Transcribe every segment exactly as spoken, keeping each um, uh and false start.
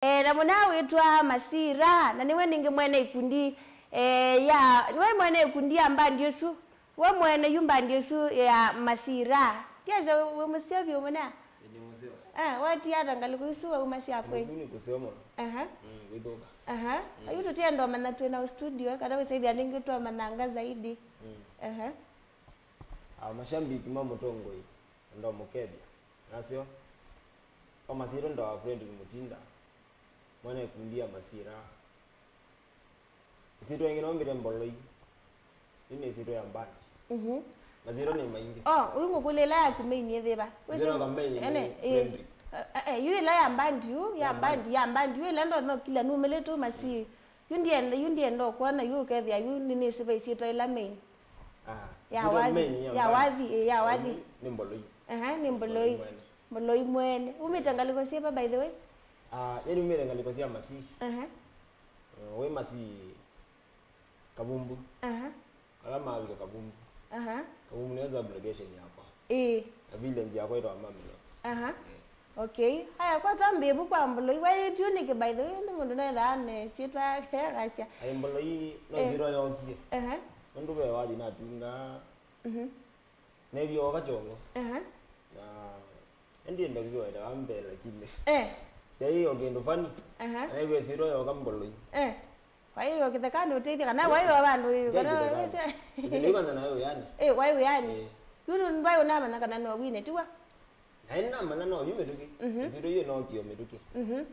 Eh, na mũna wĩtwa Masira, na nĩwe ningĩ mwene ikundi, eh, ya, nĩwe mwene ikundi ya mbandi ĩsu. We mwene yu mbandi ĩsu ya Masira. Ndiasya wĩ, wĩ mũseo vyũ mũna? Nĩ mũseo. Ah, watia ata ngalĩko isu wauma sya kwenyu? Nĩ kũseo mũno. Aha. Mm, wĩthũka. Aha. Mm. Ayu tũtienda ũmanya twĩ na studio, kana wĩsĩthya ningĩ twamanyanga zaidi. Mm. Aha. Ah, mashabiki ma mũtongoi, ndo mũkethya. Nasyo, kwa masiro ndo wa Fredrick Mutinda, mwene ikundi ya Masira. Ĩsyĩtwa yĩngĩ no mbĩte Mboloi. Yu nĩ ĩsyĩtwa ya mbandi. Mhm. Masyĩtwa nĩ maingĩ. Oh, ũyu ngũkũlya ĩla yaku main ĩthĩva? Ĩsyĩtwa ya main nĩ ene, ĩ. Fredrick. Eh, eh, yu ĩla ya mbandi yu, ya mbandi, ya mbandi yu ĩla ndo no kila numĩlĩte masi. Yu ndienda, yu ndienda ũkwona yu ũkethĩa yu nĩ nĩsĩva ĩsyĩtwa ĩla main. Ah, ya ĩsyĩtwa wathi, main ya mbandi. Wathi, ĩ, ya wathi. Nĩ Mboloi. Aha, nĩ Mboloi. Mboloi mwene. Mboloi mwene. Umĩte ngalĩko syĩva, by the way? Ah, yeni umĩte ngalĩko sya masi. Aha. Uh, wĩ masi Kavumbu. Aha. Ala mavika Kavumbu. Aha. Kavumbu nĩyo sub location yakwa. Ĩĩ. Na village yakwa ĩtawa Mamilo. Aha. Ĩĩ. Okay. Aya, kwa twambie vu kwa Mboloi. Waĩtio nĩkĩ, by the way, nĩ mũndũ nethaa ne syĩtwa yake agasya. Ai, Mboloi no, eh, syĩtwa yokie. Aha. Nũndũ ve wathi natunga. Mhm. Neewie oka kyongo. Aha. Na ĩndĩ ndakĩwaĩta wa mbee, lakini, eh, yaĩ o kĩndũ funny. Aha. Neewie syĩtwa yoka Mboloi. Eh. Waĩ o kĩthekanĩ ũtethya kana waĩ o vandũ ĩ, kana kĩthekanĩ. Ĩndĩ kwanza nayo yani. Eh, waĩ yani. Eh. Yu ndwaĩ ũnamanya kana no wine, tiwa? Naĩ namanya no yu mĩtũkĩ. Mhm. Syĩtwa yu no kĩo mĩtũkĩ. Mhm.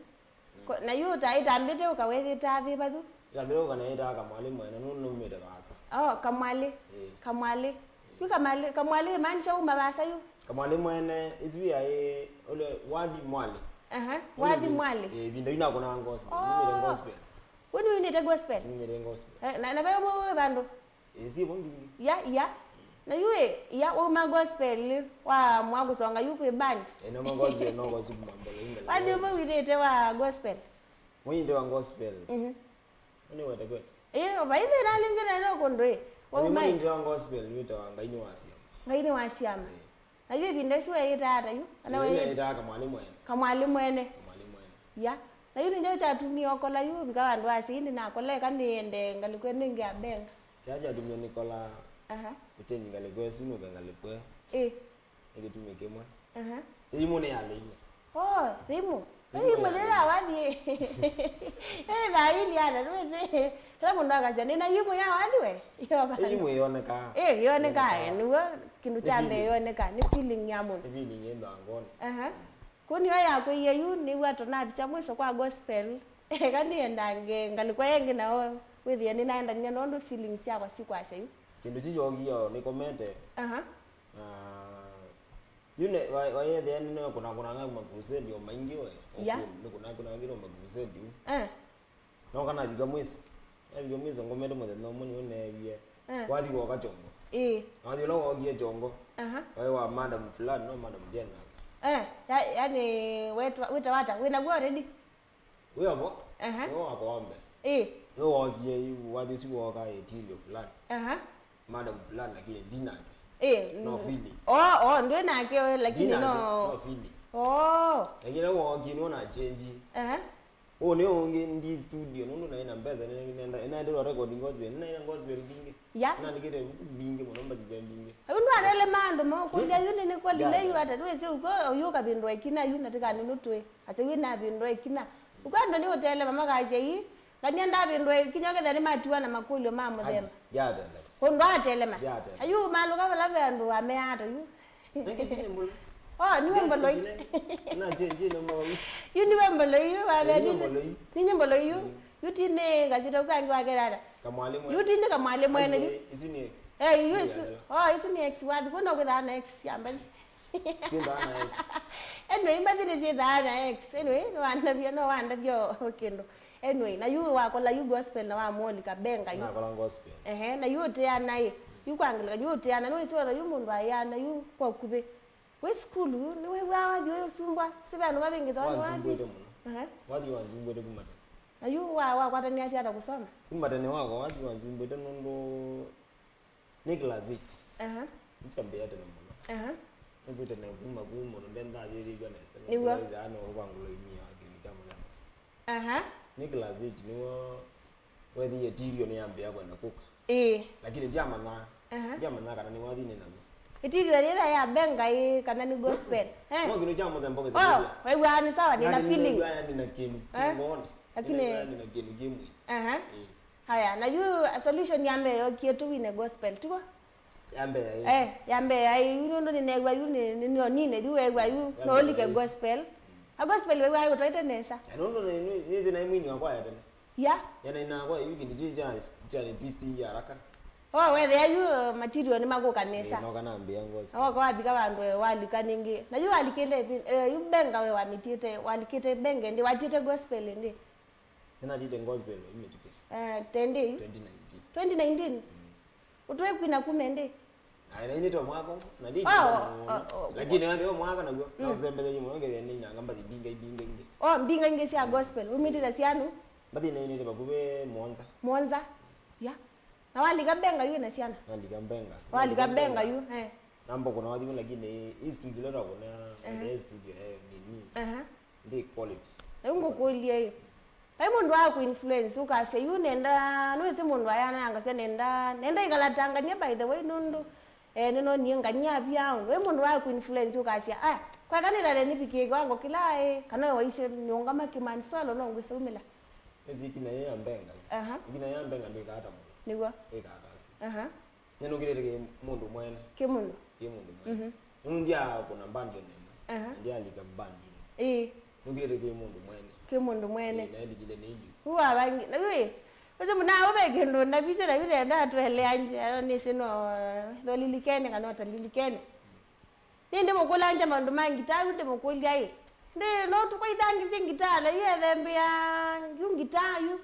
Ko-, na yu ta ĩtambĩte ũkawethĩtaa vĩva yu? Ĩtambĩte ũka na ĩtaa Kamwalĩ mwene, nũndũ naumĩte vaasa. Oh, Kamwalĩ. Ĩĩ. Kamwalĩ. Yu Kamwalĩ, Kamwalĩ ĩmaanisha uma vaasa yu? Kamwalĩ mwene, ĩsu yaĩ ũle wathi Mwalĩ. Aha, wathi Mwalĩ. Ĩĩ, ĩvinda yu nakũnaa gospel. Oh. Numĩte gospel. We nĩwinĩte gospel? Numĩte gospel. Eh, na, na ve ũmwe wĩ vandũ? Ĩĩ, syĩvo mbingĩ. Ya, ya. Na yu ĩ, ya, wauma gospel, wamwa kũsonga yu kwĩ band? Ĩĩ, nauma gospel, no gospel mambo, inga. Wathi ũmwe winĩte wa gospel? Mwinĩte wa gospel. Mhm. Nĩ wete kwete. Ĩĩ, vai thĩna nĩngĩ na no kũndũ ĩ. Wauma ĩ? Mwinĩte wa gospel, nĩwĩtawa Ngai nĩ wa syama. Ngai nĩ wa syama. Ĩĩ. Na yu ĩvinda ĩsu weĩtaa ata yu? Kana weĩ-, weĩtaa Kamwalĩ mwene. Kamwalĩ mwene. Kamwalĩ mwene. Ya. Na yu nĩ kyaũ kyatumie ũkola yu, vika vandũ wasya, "Ĩndĩ nakola, eka nĩende ngalĩko ĩno ĩngĩ ya benga"? Kĩla kyatumie nĩkola, aha, kũchenji ngalĩko ĩsu, nũke ngalĩko ĩ. Ĩ. Nĩ kĩtumi kĩmwe. Aha. Ĩimũ nĩyaleile. Oh, thimũ. Thimũ. Thimũ yĩ ya wathi. Eh, thaa ili ana, ndwĩsĩ. Kĩla mũndũ akasya, "Nĩna imũ ya wathi we." Yo, bana. Imũ ĩyonekaa. Eh, yonekaa, eh, nĩw'o kĩndũ kya mbee yonekaa. Nĩ feeling ya mũndũ. Nĩ feeling ĩ nthangoni. Aha. Kũu nĩyo yakwĩie yu, nĩw'a tũnavikya mwiso kwa gospel. Eka nĩendange ngalĩko ĩngĩ nao wĩthĩe nĩnaendania nũndũ feelings syakwa sikwasya yu. Kĩndũ kyu kyokie o nĩkomete. Aha. Na yu ne, wa, waĩethĩa nĩnekũnakũnanga makrusedi o maingĩ we. Ya. Nĩkũnakũnangĩte o makrusedi u. Eh. Noka navika mwiso. Navika mwiso ngomete mũthenya ũmwe nĩũneewie. Eh. Wathi woka kyongo. Ĩĩ. Na wathi ũla wookie kyongo. Aha. Waĩ wa madam fulani, no madam ndiena. Eh, ya, yani wetwa, wĩtawa ata? Wĩnaw'o already? Wĩ avo? Aha. Nĩwe wakwa wa mbee. Ĩĩ. Nĩwe wookie yu, wathi ũsu wooka ĩtilio fulani. Aha. Madam fulani, lakini ndi nake. Ĩĩ, no feeling. Oh, oh, ndwĩ nake, lakini ndi nake, no, no feeling. Oh. Lakini nĩwe wookie nĩwe na change. Aha. Ũũ nĩ ũngĩ ndi studio, nũndũ naĩ na mbesa, nĩ-, nĩ-, nĩ-, nĩnaendeea record gospel, nĩnaĩ na gospel mbingĩ. Ya. Nĩnaandĩkĩte mbuku mbingĩ mũno, mbathĩsya mbingĩ. Yu ndwatelema andũ mokũlya, yu nĩ, nĩkwalile yu ata, ndwĩsĩ ũko, yu ũkavĩndũa ĩkina yu, na tĩkanĩ nũtwĩ. Ata yu navĩndũa ĩkina. Ũko andũ nĩ ũtelema makasya ii, ngania ndavĩndũa ĩkinya ũkethĩa nĩ matiwa na makũlyo ma mũthemba. Ai, yatelema. Ũndũ atelema. Yatelema. Ayu malũka vala ve andũ ameata yu. Nake tinye Mboloi. Oh, niwe Mboloi. Na je, je, na Mboloi. Yu niwe Mboloi, yu wa. Eh, niwe Mboloi. Ninye Mboloi yu. Mm. Yu tine kasita kangi wa kerara. Kamwalĩ mwene. Yu tine Kamwalĩ mwene yu. Ai, isu ni ex. Eh, yu isu. Oh, isu ni ex. Wathi kuna kwitha na ex ya mbali. Tinda na ex. Anyway, imbathi ni sitha na ex. Anyway, no wandavia, no wandavia o kĩndũ. Anyway, na yu wakola yu gospel na wa Moli Kabenga yu. Nakola gospel. Ehe, na yu ũteana ĩ. Yu kwangĩlĩka, yu ũteana, nĩ wĩsĩ wona yu mũndũ ayana yu kwa kuvi. Wĩ sukulu, nĩwĩw'aa wathi ũyũ ũsumbwa? Sĩ ve andũ mavĩngĩthawa nĩ wathi? Wanzumbwĩte mũno. Aha. Wathi wanzumbwĩte kuma tene. Na yu wa, wakwataniasya ata kũsoma? Kuma tene wakwa wathi wanzumbwĩte nũndũ nĩ class eight. Aha. Nĩkyambĩĩa tene mũno. Aha. Nĩnzĩ tene kuma kuu mũno ndendathĩthĩw'a nesa. Nĩw'o. Nĩndaĩthaa no ũvangũlo imia wa kĩndũ kya mũthemba. Aha. Nĩ class eight nĩw'o weethĩie Tirio nĩyambĩĩa kwenda kũka. Ĩĩ. Lakini ndiamanyaa. Aha. Ndiamanyaa kana nĩwathi nĩ naw'o. Ĩtilio yĩla ya benga ĩ kana nĩ gospel. Eh? No kĩndũ kya mũthemba ũngĩ. Oh, waigua nĩ sawa, nina feeling. Yaani nĩ na kĩndũ kĩmboone. Lakini nĩ na kĩndũ kĩmwe. Aha. Haya, na yu solution ya mbee yokie tu wine gospel, tuko? Ya mbee ya. Eh, ya mbee ya yu nũndũ nĩneew'a yu nĩ nĩ nonine yu weew'a yu no ũlike gospel. A gospel weew'a yu ũtwaite nesa. Nũndũ nĩ nĩ nĩ mwini wa kwaya tene. Ya. Yana inakwa yu kĩndũ kyu kya kya twist ya haraka. Oh, wethĩa yu material nĩ makũka nesa. Noka nambĩa ngosi. Oka wavika vandũ walika nĩngĩ. Na yu walikĩte ĩvi- eh, yu benga we wamĩtiĩte, walikĩte benga ĩndĩ, watiĩte gospel ĩndĩ. Nĩnatiĩte gospel imĩtuke. Eh, tendĩ yu. Twenty nineteen. Twenty nineteen. Ũtwĩkwina kuma ĩndĩ. Ai, nainĩte o mwaka ũmwe, na ndi Oh, oh, oh, oh. Lakini wale o mwaka naguo, na ũsembethe nyuma ngethĩa nĩ nyanga mbathi mbinga mbinga mbinga. Oh, mbinga ingĩ sya gospel. Umĩtĩte syanu? Mbathi nainĩte vakuvĩ mũonza. Mũonza. Ya. Na walika benga yu na syana? Nalika benga. Walika benga yu, eh. Namba kuna wathi lakini hii studio leo kuna, eh, studio eh nini. Aha. Ndi quality. Na yu ngũkũlye ĩ, vai mũndũ wa kũinfluence ũkasya yu nenda, nĩwĩsĩ mũndũ ayana angasya nenda, nenda ĩkala ta ngania by the way nũndũ eh, nĩnonie ngania vyaũ. Vai mũndũ wa kũinfluence ũkasya, aya, kweka nĩtale nĩvikie kĩwango kĩla ĩ, kana we waisye nĩũngama kĩmansolo no ngwĩsa umĩla. Nĩsĩ ĩkinya yĩ ya mbenga. Aha. Ĩkinya yĩ ya mbenga ndĩkaa ta mũndũ. Nĩw'o. Ĩkaa ta. Aha. Nĩnũkĩlĩte kĩ mũndũ mwene. Kĩ mũndũ. Kĩ mũndũ mwene. Mhm. Nũndũ ndyakũna mbandi o na ĩmwe. Aha. Ndyalika mbandinĩ. Ĩĩ. Nũkĩlĩte kĩ mũndũ mwene. Kĩ mũndũ mwene. Ĩĩ, naelikile nĩ yu. Ũ avangi, na yu ĩ, ũsĩ mũna ũ ve kĩndũ ndavisye na yu nenda atũeleangye, nĩsĩ no, no lilikene kana ũtalilikene. Nĩ ndĩmũkũlangya maũndũ ma ngitaa, yu ndĩmũkũlya ĩ, ndĩ no tũkwaithangisye ngitaa, na yu ethembĩa yu ngitaa yu.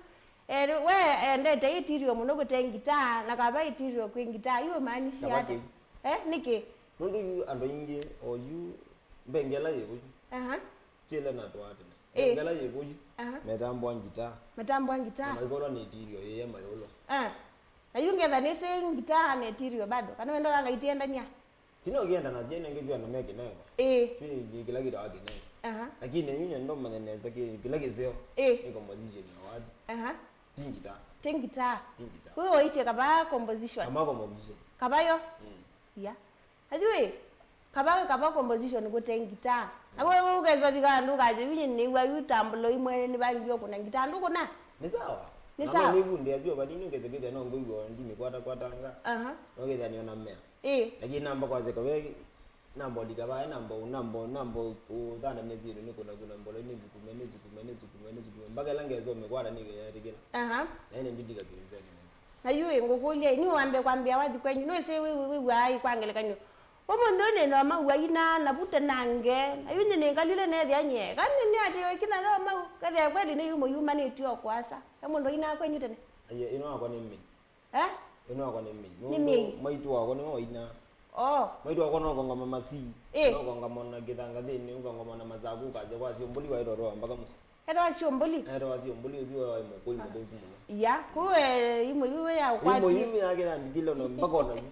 Eh, we endete ĩtirio mũno kũte ngitaa, na kava ĩtirio kwĩ ngitaa, yu ũmaanisha ata? Eh, nĩkĩ? Nũndũ yu andũ aingĩ, o yu mbengela yĩ vũyu. Aha. Kyĩle na twa tene. Eh. Mbengela yĩ vũyu. Aha. Metambwa ngitaa. Metambwa ngitaa. Na maikolwa nĩ ĩtirio yĩya mayũlwa. Ah. Na yu ngetha nĩsĩ ngitaa na ĩtirio bado. Kana wendo kanga itiendania? Ti no kĩenda na syene ngĩ kwĩ andũ me kĩnengo. Ĩĩ. Kyu nĩ kĩla kĩtawa kĩnengo. Aha. Lakini yu nĩ ndo manye nesa kĩ kĩla kĩseo. Ĩĩ. Nĩ composition ya watu. Aha. Ti ngitaa. Ti ngitaa. Ti ngitaa. Kwĩ waisye kavaa composition. Kama composition. Kavayo. Mm. Ya. Ajui. Kavaa kavaa composition kũte ngitaa. Na wewe ũkesa vika andũ kaje yu nĩ wa yu tamblo imwe nĩ vangi yo kuna ngitaa ndũ kuna. Ni sawa. Ni sawa. Ni kunde asio badi ni kese kete no ngwe ndi mikwata kwatanga. Aha. No kete ni ona mea. Ĩĩ. Lakini namba kwaseka we, namba ũlika vaĩ, namba ũ-, namba ũ-, namba ũ-, ũthana nĩ syĩndũ nĩ kũna kũna mbolo nĩ zikume, nĩ zikume, nĩ zikume, nĩ zikume. Mpaka ĩla ngeso ũmĩkwata nĩ kĩyatĩkĩla. Aha. Na ĩne ndilika kĩnzeni nesa. Na yu ĩ ngũkũlya, nĩ wambe kwambĩa wathi kwenyu, nũĩsĩ wĩ, wĩ, wĩw'aa ĩ kwa ngelekany'o. Ũmũnthĩ ũnĩ no maua ina, na vute nange, na yu nyie nĩngalile nethĩa nyie. Kana nĩ atĩ ĩkinya yo mau, kethĩa kweli nĩ yu mũyumanĩtye o kũasa. He mũndũ ainaa kwenyu tene? Aye, ĩno wakwa nĩ mĩ. Eh? Ĩno wakwa nĩ mĩ. Nĩ mĩ. Nũndũ maitũ wakwa nĩwe wainaa. Oh. Maitũ wakwa no kongama masii. Eh. No kongama na kĩthangathĩnĩ, ũkongama na masaku, ũkasya kwa syũmbũli waitwa mpaka mũsyĩ. Etawa syũmbũli. Etawa syũmbũli, ũsu waĩ mũkũi mũthũku mũno. Ya, kũu eh, imwe yu ya ũkwati. Imwe yu yake ya ndikilo no mpaka ona yu.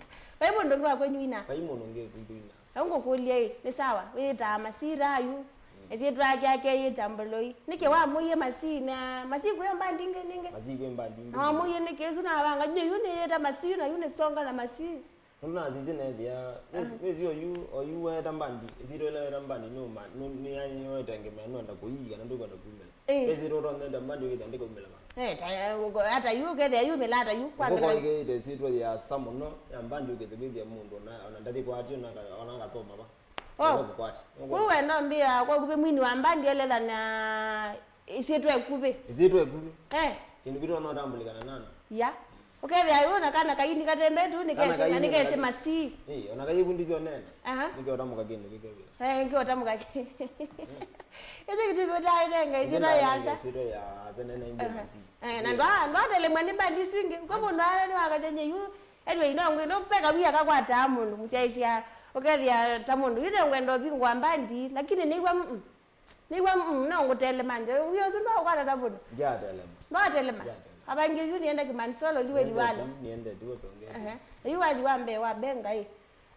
Vai mũndũ ũngĩ wa kwenyu ina? Vai mũndũ ũngĩ kwenyu ina. Na ngũkũlya ĩ, nĩ sawa, wĩtaa masira ayu. Ĩsyĩtwa yake ake yĩta Mboloi. Nĩkĩ wamũie masii na masii kwĩ mbandi ingĩ ningĩ? Masii kwĩ mbandi ingĩ. Na wamũie nĩkĩ ũsu na wanga juu yu nĩyĩta masii na yu nĩ songa na masii. Nũndũ nasisye neethĩa, nĩsĩ oyu, oyu weeta mbandi, ĩsyĩtwa ĩla weeta mbandi nĩ ũma, nĩ, nĩ, yani, nĩwetengemea nũenda kũii kana ndũkwenda kumĩla. Ĩĩ. Ĩsyĩtwa ũtonyeeta mbandi ũkĩthĩa ndĩkaumĩla va. Eh, ta, ata yu ũkethĩa yumĩla ata yu kwambĩla. Ngũkwa ĩkĩĩte ĩsyĩtwa yĩasa mũno ya mbandi ũkĩsĩ kwĩthĩa mũndũ ona, ona ndathi kwatio ona ka-, ona akasoma va. Oh. Ũkwati. Kũu wenda mbĩa kwa kuvĩ mwini wa mbandi elethana ĩsyĩtwa ĩkuvĩ. Ĩsyĩtwa ĩkuvĩ. Eh. Kĩndũ kĩtonya ũtambũlĩkana nana. Ya. Ũkethĩa yu na kana kaini katembe tu nĩkese na nĩkese masii. Eh, ona kayĩvundisyo nena. Aha. Nĩkĩotamũka kĩndũ kĩkevĩa. Eh, nĩkĩotamũka kĩ. Ĩsĩ kĩtu kĩtaĩtenga ĩsyĩtwa yasa. Ĩsyĩtwa yasa nene ingĩ masii. Eh, na ndwa ndwatelemwa nĩ mbandi isu ingĩ. Kwa mũndũ ara nĩ wakacenye yu. Anyway, no ngwĩ no peka wia kakwataa mũndũ mũsyaĩsya. Ũkethĩa ta mũndũ yu nĩngwenda ũvingwa mbandi, lakini nĩw'a mm. Nĩw'a mm, no ngũtelema nje. Wia ũsu ndwaũkwata ta mũndũ. Ndyatelema. Ndwatelema. Ndyatelema. Avangi yu nienda kimansolo liwe liwalo. Niende tu songe. Ehe. Yu wathi wa mbee wa benga ĩ.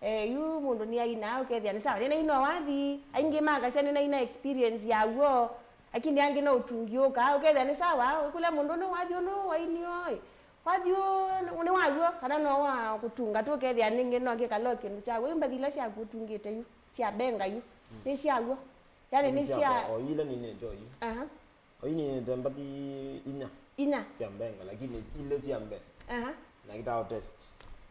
Eh, yu mũndũ nĩ aina ũkethĩa nĩ sawa. Nĩ naina wathi, aingĩ makasya nĩ naina experience ya w'o. Lakini angĩ no ũtungi ũkaa, ũkethĩa nĩ sawa, wĩkũlya mũndũ ũnũ wathi ũnũ wainio ĩ, wathi ũũ nĩ, nĩ waw'o, kana no wa kũtunga tu, ũkethĩa nĩngĩ no kĩkala o kĩndũ kya w'o. Yu mbathi ila syaku ũtungĩte yu, sya mbenga yu, nĩ syaw'o. Yani nĩ sya, o yu ila ninĩte o yu. Aha. O yu ninĩte mbathi inya. Inya. Sya mbenga, lakini ilĩ sya mbee. Aha. Na kĩtaa o test.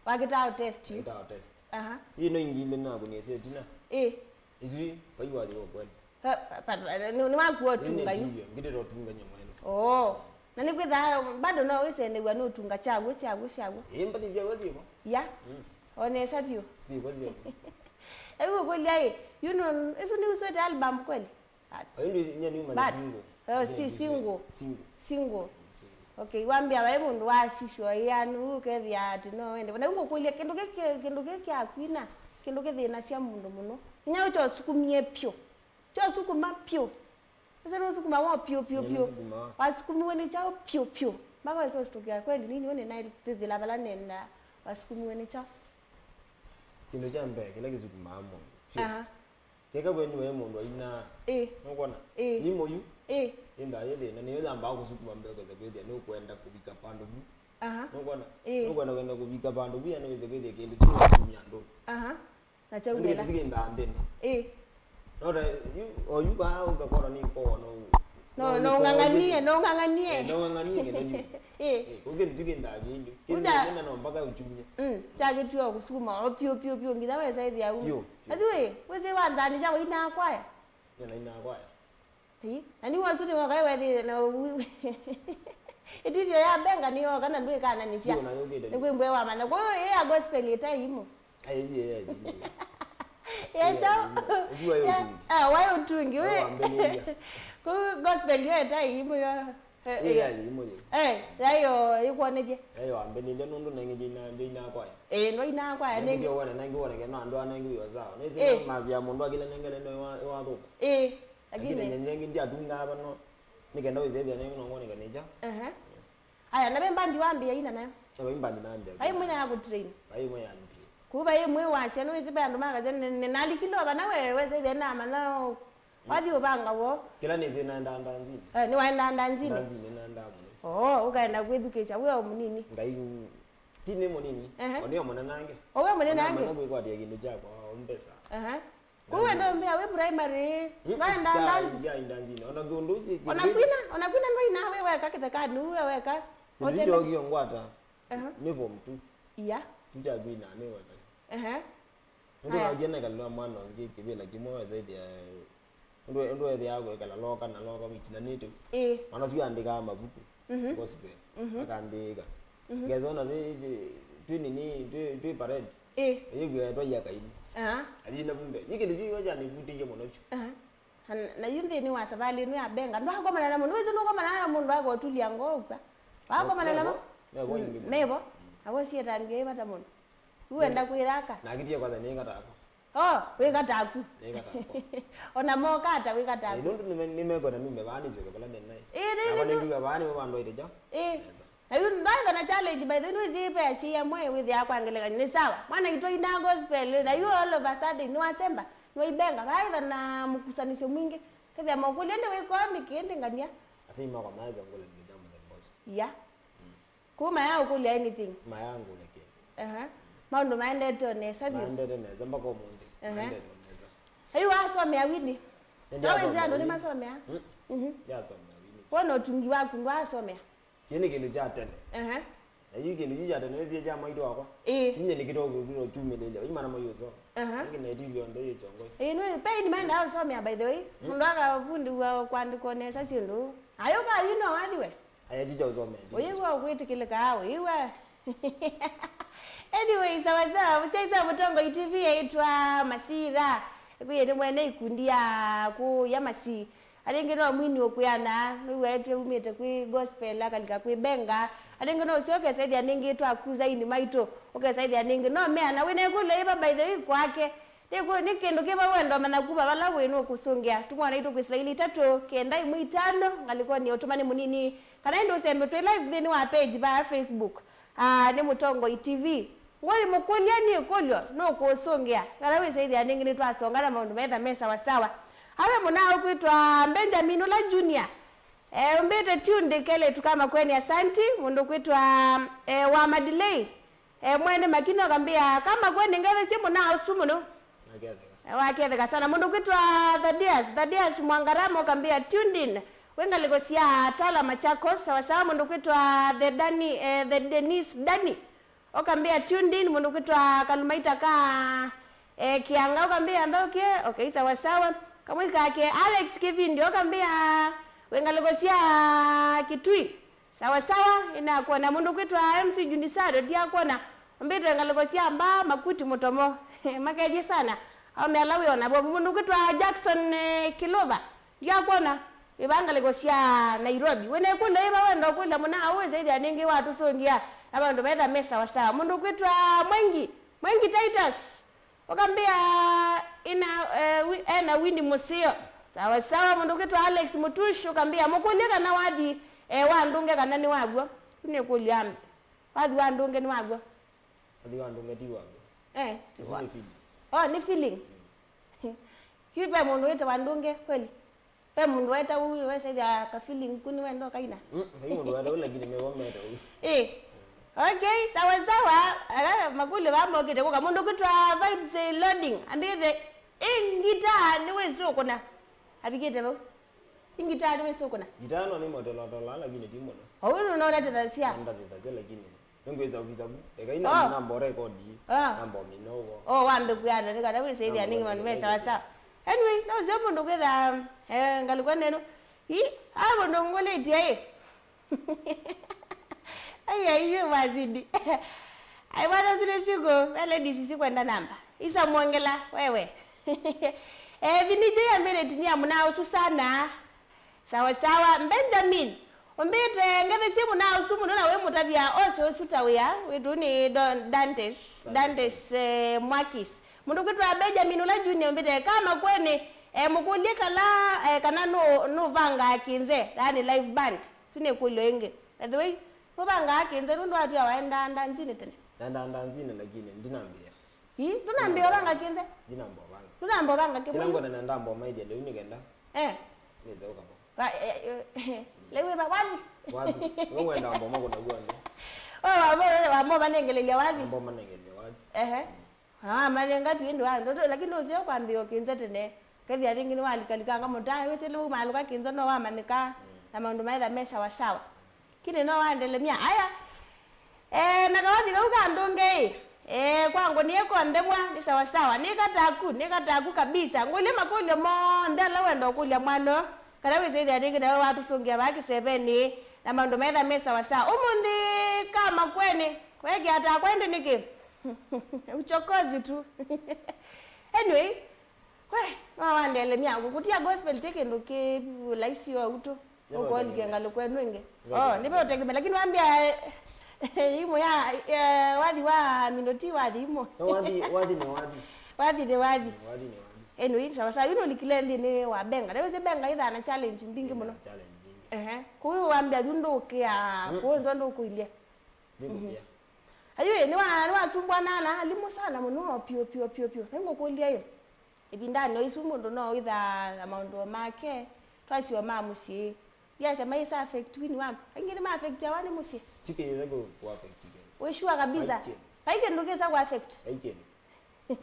Wakĩtaa o test yu. Kĩtaa o test. Aha. Yu no ingĩ ilĩ nakũnie sya ĩtina. Ĩ. Isu vai wathi wa kwenda. Pa, pa, pa, nĩ, nĩ waku ũtunga yu. Nĩ ndio, ngĩtĩta ũtungany'a mwene. Oo. Na nĩ kwĩthaa bado no wĩsenew'a nĩ ũtunga kyaw'o, kyaw'o, kyaw'o. Ĩ, mbathi syaw'o syĩvo. Ya. Mm. O nesa vyũ. Syĩvo, syĩvo. Ĩu ũkũlya ĩ, yu nũ, ĩsu nĩ uswete album kweli? Ĩndĩ nye nĩuma nĩ single. Oh, si single. Single. Single. Single. Okay, wambĩa vai mũndũ wasisyo ĩanu ũkethĩa atĩ no wende. Na ngũkũlya kĩndũ kĩkĩ, kĩndũ kĩkĩ kya kwina, kĩndũ kĩthĩnasya mũndũ mũno. Inya ũkyosukumie pyũ. Kyosukuma pyũ. Ese nũsukuma wo pyũ, pyũ, pyũ. Nĩnũsukuma. Wasukumiwe nĩ kyaũ pyũ, pyũ? Mpaka wesa ũsitũkĩa kweli nini one naĩ thĩthĩla vala nenda wasukumiwe nĩ kyaũ? Kĩndũ kya mbee kĩla kĩsukumaa mũndũ pyũ. Aha. Keka wenyu we mũndũ ainaa. Ĩ. Nũkwona? Ĩ. Nyimbo yu. Ĩ. Ĩndaa yĩ thĩna, nĩyo yambaa kũsukuma mbee kwĩtha kwĩthĩa nĩũkwenda kũvika vandũ vu. Aha. Nũkwona? Ĩ. Nũkwenda kwenda kũvika vandũ vu, yani wĩse kwĩthĩa kĩndũ kĩu kĩtumia andũ. Aha. Na kyaumĩla. Kĩndũ kĩtũkĩndaa nthĩnĩ. Ĩ. No ta, yu, o yu vaa ũkakora nĩ mboa no. No, no, no ũng'ang'anie, no ũng'ang'anie. Eh, no ũng'ang'anie nginya yu. Ĩ. Eh, kũu kĩndũ kĩu kĩndaa kĩndũ. Kĩndũ kĩna no mpaka ũkyumye. Mm, kyakĩtua kũsukuma o pyũ, pyũ, pyũ, nginya wesa ĩthĩa u. Pyũ, pyũ. Athu ĩ, wĩsĩ wanzani kya wainaa kwaya? Nĩ nainaa kwaya. Ĩ, na nĩ wasu nĩ woka wethi na wi-, ĩtithyo ya mbenga nĩ yoka na ndwĩkananĩsya. Pyũ na yũkĩte. Nĩ kwĩmbwe wamanya. Kwa hiyo, ĩ ya gospel ĩtaĩ imwe. Ai, ai, ai, ai. Yeta. Ũsu waĩ ũtungi. Ah, waĩ ũtungi, waĩ we. Wambĩlĩlya. Kũ gospel yo eta imu yo. Eh, eh. Ĩĩ, yaĩ ĩmwe yĩu. Eh, yayo ĩkwonethye. Yaĩ wambĩlĩlya nũndũ nengĩ ndĩna, ndĩna kwaya. Eh, ndwaina kwaya nengĩ. Nengĩ wone, nengĩ wone kana andũ anengĩ wĩ sawa. Nĩsĩ. Eh. Mazi ya mũndũ akĩla nengele no wa, wa thũka. Eh, lakini nengĩ ndiatunga hapa no. Nĩkenda wĩsethia nengĩ no ngone kanĩcha. Aha. Aya, na ve mbandi wambĩĩa ina nayo? Vai mbandi nambĩa. Vai ĩmwe ya kũtrain. Vai ĩmwe ya train. Kũu vai ĩmwe wasya, nĩwĩsĩ vai andũ makasya, "Nĩ-, nĩnalikile o vana we, wesa ĩthĩa namanya o-, wathi ũvanga woo." Kĩla nĩsĩ naendaa ndanzinĩ. Eh, nĩwaendaa ndanzinĩ? Ndanzinĩ naendaa mũno. Oo, ũkaenda kwĩthukĩĩsya wĩ o mũnini? Ngai, ti nĩ mũnini. Ehe. O nĩ o mũnenange. O wĩ o mũnenange? Namanya kwĩkwatĩa kĩndũ kyakwa o mbesa. Ehe. Kũu wenda ũmbĩa wĩ primary, mm, waenda ndanzi? Ya ndanzinĩ. Ona kĩndũ, ona kwina, ona kwina ndwaina wĩ weka kĩthekanĩ, wĩ weka. Kĩndũ kyo kĩongwata. Aha. Nĩ form two. Iya. Kyu kya kwina nĩ weka. Aha. Ũndũ naũkie nekalĩlwa mwana ũngĩ kĩvĩla kĩmwe wesa ĩthĩa, ũndũ, ũndũ ethĩawa kwĩkala loka na loka wĩtinanĩte. Ĩĩ. Mwana ũsu andĩkaa mavuku. Mhm. Gospel. Mhm. Akandĩka. Mhm. Ngesa ona twĩ, twĩ, twĩ nini, twĩ, twĩ parade. Ĩ. Ĩyĩw'a twaia kaini. Aha. Athi na vumbe. Yĩ kĩndũ kĩu kyanĩvutĩie mũno kyu. Aha. Na, na yu nthĩnĩ wa savalĩ ĩno ya benga, ndwakomana namo. Nĩwĩsĩ nũkomana na mũndũ akotulya ngoo ũkw'a. Wakomana namo? Mevo, mevo aingĩ mũno. Mevo. Mm. Awo sietambia ĩ vata mũno. Yu wenda kwĩthaka. Na akitie kwatha nĩ ngata yakwa. Oh, wĩ kataku. Nĩ kataku. Ona moka ata wĩ kataku. Eh, nũndũ nĩme-, nĩmekwenda nume vaa nĩsyoke vala nĩ naĩ. Eh, nĩ, nakwa nĩ, nĩngiwa vaa nĩvo vandũ aite kyaũ. Eh. Nesa. Na yu ndwaĩva na challenge, by the way, nĩwĩsĩ ve asyai amwe wĩthĩaa kwa ngelekany'o nĩ sawa. Mwana itũ ina gospel, na yu all of a sudden nĩwasemba, nĩwaibenga, vaĩva na mũkusanĩsyo mwingĩ. Kethĩa mokũlya nĩ wĩkoa nĩkĩ ndĩ ngania. Asyai makwa maesa ngũla nĩ kya mũthemba ũsu. Ya. Mm. Kuma ya ũkũlya anything. Mayangũlya kĩndũ. Aha. Maũndũ maendete o nesa vyũ. Maendete nesa mpaka ũmũnthĩ. Aha. Maendete o nesa. Yu wasomea wini? Nĩndyasomea wini. Tawĩsĩ andũ nĩmasomea? Mm. Mhm. Ndyasomea wini. Wona ũtungi waku ndwasomea? Kĩĩ nĩ kĩndũ kya tene. Aha. Na yu kĩndũ kyu kya tene wĩsie kya maitũ wakwa. Ĩĩ. Inye nĩkĩtokũvira ũkyumĩlĩlya. Imana mayũsoma. Aha. Nĩkĩ na ĩtithyo onthe yĩ kyongoi. Ĩĩ, nĩ, pe ini maendaa ũsomea, by the way. Mm. Mũndũ akavundĩw'a kwandĩka o nesa syĩndũ. Ayũka yu no wathi we. Aya, kyu kya ũsomea kyu. Ũyĩw'a ũkwĩtĩkĩlĩkaa, ũyĩw'a. Anyway, sawa sawa, mũsyaĩĩsya Mũtongoi T V yaitwa Masira. Ĩkwĩie nĩ mwene ikundi ya kũya masi. Arĩngĩ no mwini ũkwĩana, nĩw'aĩtwe umĩte kwĩ gospel, akalika kwĩ benga. Arĩngĩ no ũsyoke ũkesa ĩthĩa nĩngĩ twakuza ini maitũ, ũkesa ĩthĩa nĩngĩ. No meana, wĩna ĩkũlyo yĩva, by the way, kwake. Nĩ kũ-, nĩ kĩndũ kĩva wenda ũmanya kuma vala wĩ nũkũsũngĩa? Tũmwa naitũ kwĩsĩla ilĩ itatũ, kenda ĩmwe itano, ngalĩkonĩ ya ũtũmani mũnini. Kana ĩndĩ ũsembe twĩ live nthĩnĩ wa page va Facebook. Ah, nĩ Mũtongoi T V. Ngũyĩmũkũlya nĩ ĩkũlyo, nũkũsũngĩa. Kana wĩsĩ ĩthĩa nĩngĩ nĩtwasonga na maũndũ metha me sawa sawa. Awe mũna ũkwĩtwa Benjamin ũla Junior. Eh, ũmbĩte tuned kelĩtu ka Makueni, asanti. Mũndũ ũkwĩtwa, eh, wa Madilei. Eh, mwene Makini ũkambĩa, ka Makueni ngethesie mũna ũsu mũno. Aketheka. Eh, waketheka sana. Mũndũ ũkwĩtwa Thadias, Thadias Mwangarama ũkambĩa, tuned in. Wĩ ngalĩko sya Tala, Machakos, sawa sawa. Mũndũ ũkwĩtwa The Dani, eh, The Dennis Dani. Ũkambĩa tuned in, mũndũ kwĩtwa Kalumaita ka, eh, Kianga, ũkambĩa nthaũkie, okay, sawa sawa. Kamwĩ kake, Alex Kivindi, ũkambĩa wĩ ngalĩko sya Kitui, sawa sawa, inakwona. Mũndũ kwĩtwa M C Junisado, ndiakwona, ũmbĩte ngalĩko sya mbaa, makuti mũtomo, makethye sana, aũme ala wĩona vo. Mũndũ kwĩtwa Jackson, eh, Kilova, ndiakwona, ĩva ngalĩko sya Nairobi. Wĩna ĩkũlyo yĩva wenda ũkũlya mũna, au wĩsĩthya nĩngĩ watũsũngĩa na maũndũ metha me sawa sawa. Mũndũ ũkwĩtwa Mwengi, Mwengi Titus, ũkambĩa ina, eh, wi-, ena Winnie Mũseo. Sawa sawa. Mũndũ ũkwĩtwa Alex Mutush, ũkambĩa mũkũlye kana wathi, eh, wa ndũnge kana nĩ waw'o. Yu nĩ ĩkũlyo ambi. Wathi wa ndũnge nĩ waw'o? Wathi wa ndũnge ti waw'o. Eh, ti wa-, nĩ feeling. Oh, nĩ feeling. Yu ve mũndũ wĩtawa ndũnge kweli? Ve mũndũ weta ũu, wesethya ka feeling ku nĩwenda ũkaina? Mm, vai mũndũ weta ũu, lakini mevo meta ũu. Eh. Okay, sawa sawa. Ala makũlyo vaa mokĩte kũka. Mũndũ kwĩtwa Vibes, eh, Loading, ambĩte, "Ĩ ngita nĩwĩsĩ ũkũna?" Avikĩte vau. Ĩ ngita nĩwĩsĩ ũkũna? Ngita no nĩ motolotola, lakini ti mũno. Vau nũnonetethasya. Ndatethasya, lakini nĩngwĩsa kũvika vu. Eka ina, oh, namba rekodi. Ah. Namba minovo. Oh, wambe kuyana nĩ kana wĩsĩthya nĩngĩ maũndũ me sawa sawa. Anyway, no sio mũndũ kwĩtha, eh, ngalĩko neno. Ĩ, a mũndũ ngũlĩtie ĩ. Ai, ai, yu wazidi. Ai, bwana, zile siku, we ladies, sikwenda namba. Isa mwongela, wewe. Eh, Vinny J ambĩte tinia mũna ũsu sana. Sawa sawa. Benjamin, ũmbĩte ngethesie mũna ũsu mũno na wĩ mũtavya ose ũsu ta wĩa. Wĩtu nĩ Don-, Dantes. Dantes, eh, Mwakis. Mũndũ kwĩtwa Benjamin ũla Junior ũmbĩte kama kwene, eh, mũkũlye kala, eh, kana nũ-, nũvangaa kĩnze, yani live band. Su nĩ kũlyo ĩngĩ. By the way, nũvangaa kĩnze nũndũ watwĩa waendaa ndanzinĩ tene? Naendaa ndanzinĩ, lakini ndinambĩa. Ii, ndũnambĩa ũvanga kĩnze? Ndinamba ũvanga. Ndũnamba ũvanga kĩvũi? Kĩla ngwenda nenda mboma ithya lĩu nĩ kenda. Eh. Nĩze ũkava. Wa, eh, eh, lĩu ĩva wathi? Wathi. Nĩ ngwenda mboma kũna guonthe. Oh, wamo, wamo manengelelya wathi. Mboma manengelelya wathi. Ehe. Ah, malenga tu ĩndĩ wa ndoto, lakini ũseo kwambĩa kĩnze tene. Kethĩa rĩngĩ nĩwalikalikanga mũtaa, wĩsĩ lĩu malũka kĩnze no wamanyĩka, mm, na maũndũ maetha me sawa sawa. Lakini no wandelemia. Aya. Eh, na kawathi kau ka ndũnge ĩ. Eh, kwangu niye konthe mwa, ni sawa sawa. Ni kataku, ni kataku kabisa. Ngũlye makũlyo monthe ala wenda ũkũlya mwana ũyũ. Kana wĩsĩthĩa rĩngĩ nawe watũsũngĩa vaa kĩsevenĩ, na maũndũ metha me sawa sawa. Ũmũnthĩ kama kwene, wekĩa ta kwende nĩkĩ? Uchokozi tu. Anyway, we, no wandelemia. Kũtia gospel ti kĩndũ kĩ laisi o ũu tu. Ũkolike ngalĩko ĩno ĩngĩ. Oh, nĩve ũtekeme, lakini wambia, eh, imwe ya, eh, wathi wa mindo ti wathi imwe. No, wathi, wathi nĩ wathi. Wathi nĩ wathi. Mm, wathi nĩ wathi. Anyway, sawa sawa, yu nũlikile nthĩnĩ wa benga. Nĩwĩsĩ benga ĩthaa na challenge mbingĩ mũno. Ĩna challenge mbingĩ. Ehe. Kũu wambia yu ndũkĩa, mm, kũu nzo ndũkũilye. Ndikũkĩa. Ayu, nĩwa-, nĩwasumbwana na alimũ sana mũno, pio, pio, pio, pio. Nĩngũkũlya yu. Ĩvindanĩ o isu mũndũ no wĩthaa na maũndũ o make, twasyo ma mũsyĩ. Ndiasya maisa affect wini waku. Aingĩ nĩma affectiawa nĩ mũsyĩ. Tikĩĩthe kũ, kũ affect kĩndũ. Wĩ sure kabisa? Vai kĩndũ. Vai kĩndũ kĩsa kũ affect. Vai kĩndũ.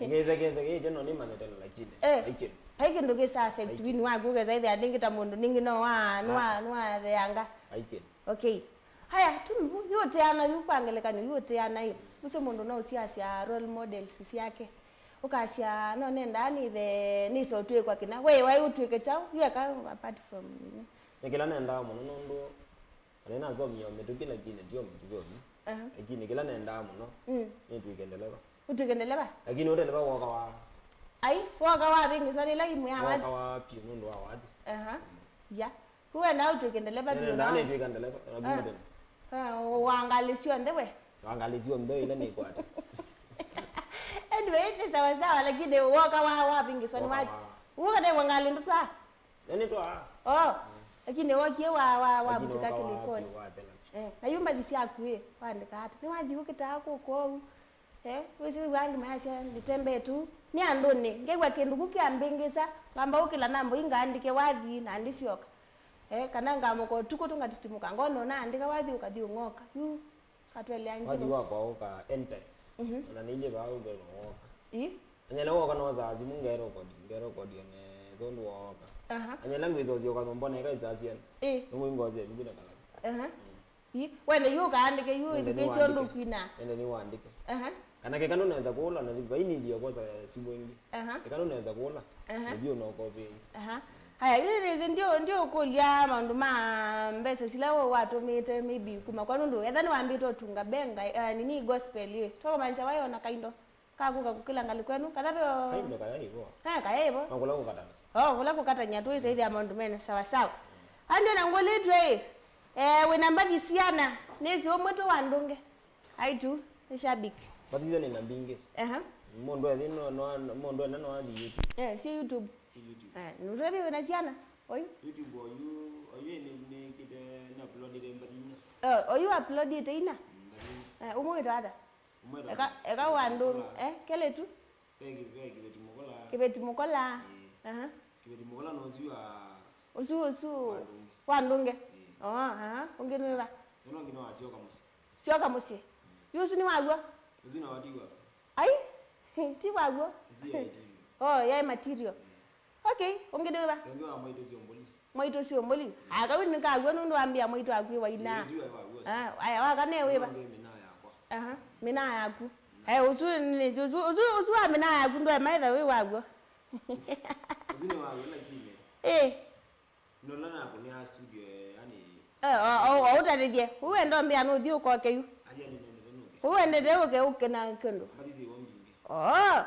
Ngetheketheke ĩtyo no nĩmanyĩte lakini. Eh. Vai kĩndũ. Vai kĩndũ kĩsa affect wini waku, ũkesa ĩthĩa nĩngĩ ta mũndũ nĩngĩ no wa, nwa, nwatheanga. Vai kĩndũ. Okay. Haya, tu, yu ũteana yu kwa ngelekany'o, yu ũteana ĩ. Ũsĩ mũndũ no ũsiasya role models syake. Ũkasya, no nendaa nĩthe, nĩse ũtw'ĩkwa kĩna. We, waĩ ũtw'ĩke kyaũ? Yu eka apart from, nĩ kĩla nendaa mũno nũndũ, na nĩnasomie o mĩtũkĩ, lakini ti o mĩtũkĩ oyu. Aha. Lakini kĩla nendaa mũno, mm, nĩtw'ĩke ndeleva. Ũtw'ĩke ndeleva? Lakini ũndeleva woka wa, ai, woka wa vĩngĩ swa nĩ ĩla imwe ya wathi. Woka wa piũ nũndũ wa wathi. Aha. Mm. Ya. Kũ wendaa ũtw'ĩke ndeleva vyũ? Nendaa nĩtw'ĩka ndeleva, na kuma tene. Ah, wa ngalĩ syonthe we? Wa ngalĩ syonthe ila nĩkwata. Anyway, ni sawa sawa, lakini woka wa, wa vĩngĩ swa nĩ wathi. Woka wa. Woka ne wa ngalĩ ndũtwaa? Nĩ nĩtwaa. Oh. Mm. Lakini wokie wa, wa, wa lakini vutika woka wa kĩlĩkonĩ. Piũ wathela. Eh, na yu mbathi syaku ĩ, wandĩka ata? Nĩwathi ũkĩtaa kũkũ ũu. Eh, wĩsĩ wĩw'aa angĩ mayasya, "Nĩtembee tu." Nĩ andũnĩ, ngew'a kĩndũ kũ kĩambĩngĩsa, ngamba ũkĩla namba ii ngaandĩke wathi na ndĩsyoka. Eh, kana ngamoka ũtukũ tu ngatitimuka, ngona ũnaandĩka wathi ũkathi ũng'oka. Yu, katwelea wathi nzĩko. Wakwa ũka anytime. Mhm. Ona nĩilyĩ vaa ũthwe no woka. Ii? Anyela woka nosaa simũ ngerekodi, ngerekodi one zondũ woka. Aha. Anyela ngwĩsosya ũka nyũmba neka itsasyana. Ii. Nĩmwe ngosi ya mĩngĩ na kalamu. Aha. Mm. Ii, wende yu ũkaandĩke yu. Nende ithukĩĩsye ũndũ nĩwandĩke. Ũkwina. Nende nĩwandĩke. Aha. Kana keka ndũnesa kũla, na vai nĩndie kwosa simũ ĩngĩ. Aha. Keka ndũnesa kũla, aha, nĩthi ũnokopĩe. Aha. Haya, yu nĩsĩ ndio, ndio ũkũlya maũndũ ma mbesa sila we watũmĩĩte maybe kuma kwa nũndũ etha nĩwambĩte ũtunga benga, eh, nini gospel ĩ. Twakomaanisha waĩ ona kaindo. Kakuka kũkĩla ngalĩ kwenu, kana veo? Kaindo kayaivo. Eh, kayaivo. Makũla kũkatana. Oh, kũla kũkatany'a twĩsĩthĩa maũndũ mene sawa sawa. Andi ona ngũlĩtwe ĩ, eh, wĩna mbathi siana, nĩsĩ ũmwe tũ wa ndũnge. Ai tu, nĩ shabiki. Mbathi sya nĩna mbingĩ. Aha. Mũndũ ethĩ no, no, mũndũ ena no athi YouTube. Eh, si YouTube. Si YouTube. Eh, nũtwethi wĩna siana? Oyu? YouTube oyu, oyu nĩ, nĩ kĩte, nĩ uploadĩte mbathi inya. Oh, oyu uploadĩte ina? Mm, mbathi inya. Eh, ũmwe wĩtwa ata? Eka, eka wa ndũnge, eh, kelĩtu? Ve kĩ-, ve kĩveti mũkola. Kĩveti mũkola. Ĩĩ. Aha. Kĩveti mũkola no ũsu wa, ũsu, ũsu wa ndũnge. Wa ndũnge. Ĩĩ. Oh, aha. Ũngĩ nĩ wĩva? Ũno ũngĩ no wa syoka mũsyĩ. Syoka mũsyĩ. Mm. Yu ũsu nĩ waw'o? Ũsu na watiwa. Ai, ti waw'o. Ũsu ya material. Oh, ya material. Mm. Okay, ũngĩ nĩ wĩva? Ũngĩ wa mwaitũ syomboli. Mwaitũ syomboli. Aya, kau nĩ kaw'o nũndũ wambĩa mwaitũ waku wĩ waina. Ĩĩ, ũsu wa waw'o. Ah, aya, wa kana wĩva? Ũngĩ mĩnaa yakwa. Aha, mĩnaa yaku. Eh, ũsu nĩ, ũsu, ũsu, ũsu wa mĩnaa yaku ndwe maitha wĩ waw'o. Ũsu nĩ waw'o lakini. Eh. Nola nakũnĩa studio, eh, yani. Eh, o, o, o, ũtarĩthye. Ũu wenda ũmbĩa nũthi ũkoke yu. Aja nĩ nende nũke. Ũu wendete ũke, ũke na kĩndũ. Mbathi sĩ wa mbingĩ. Oh.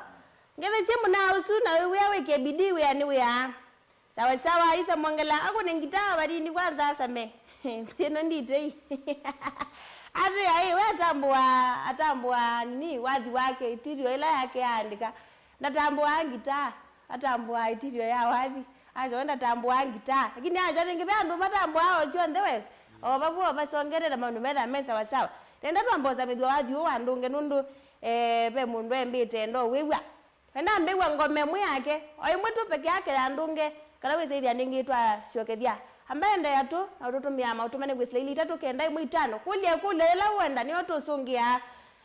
Ngethesye mũnaa ũsu na wĩwĩa wĩke bidii wĩa nĩ wĩa. Sawa sawa, isa mwongela akũne ngitaa vanini kwanza asame. Ĩno nditei. Atĩ ai, we atambũa, atambũa nini, wathi wake, itirio ĩla yake aandĩka. Ndatambũaa ngitaa, atambũaa itirio ya wathi. Asya we ndatambũaa ngitaa. Lakini asya rĩngĩ ve andũ matambũaa o syonthe we. O vavu o vasongerera maũndũ methaa me sawa sawa. Nenda twambosa mĩthwa wathi ũũ wa ndũnge nũndũ, eh, ve mũndũ embĩte ndo wĩw'a. Enda ambĩw'a ngoma ĩmwe yake, o ĩmwe tu peke yake ya ndũnge, kana wĩsĩthya nĩngĩ twasyokethya. Amba endeea tu, na ũtũtũmĩa maũtũmane kwĩsĩla ilĩ itatũ kenda ĩmwe itano. Kũlya ĩkũlyo yĩla ũenda, nĩyo tũsũngĩaa.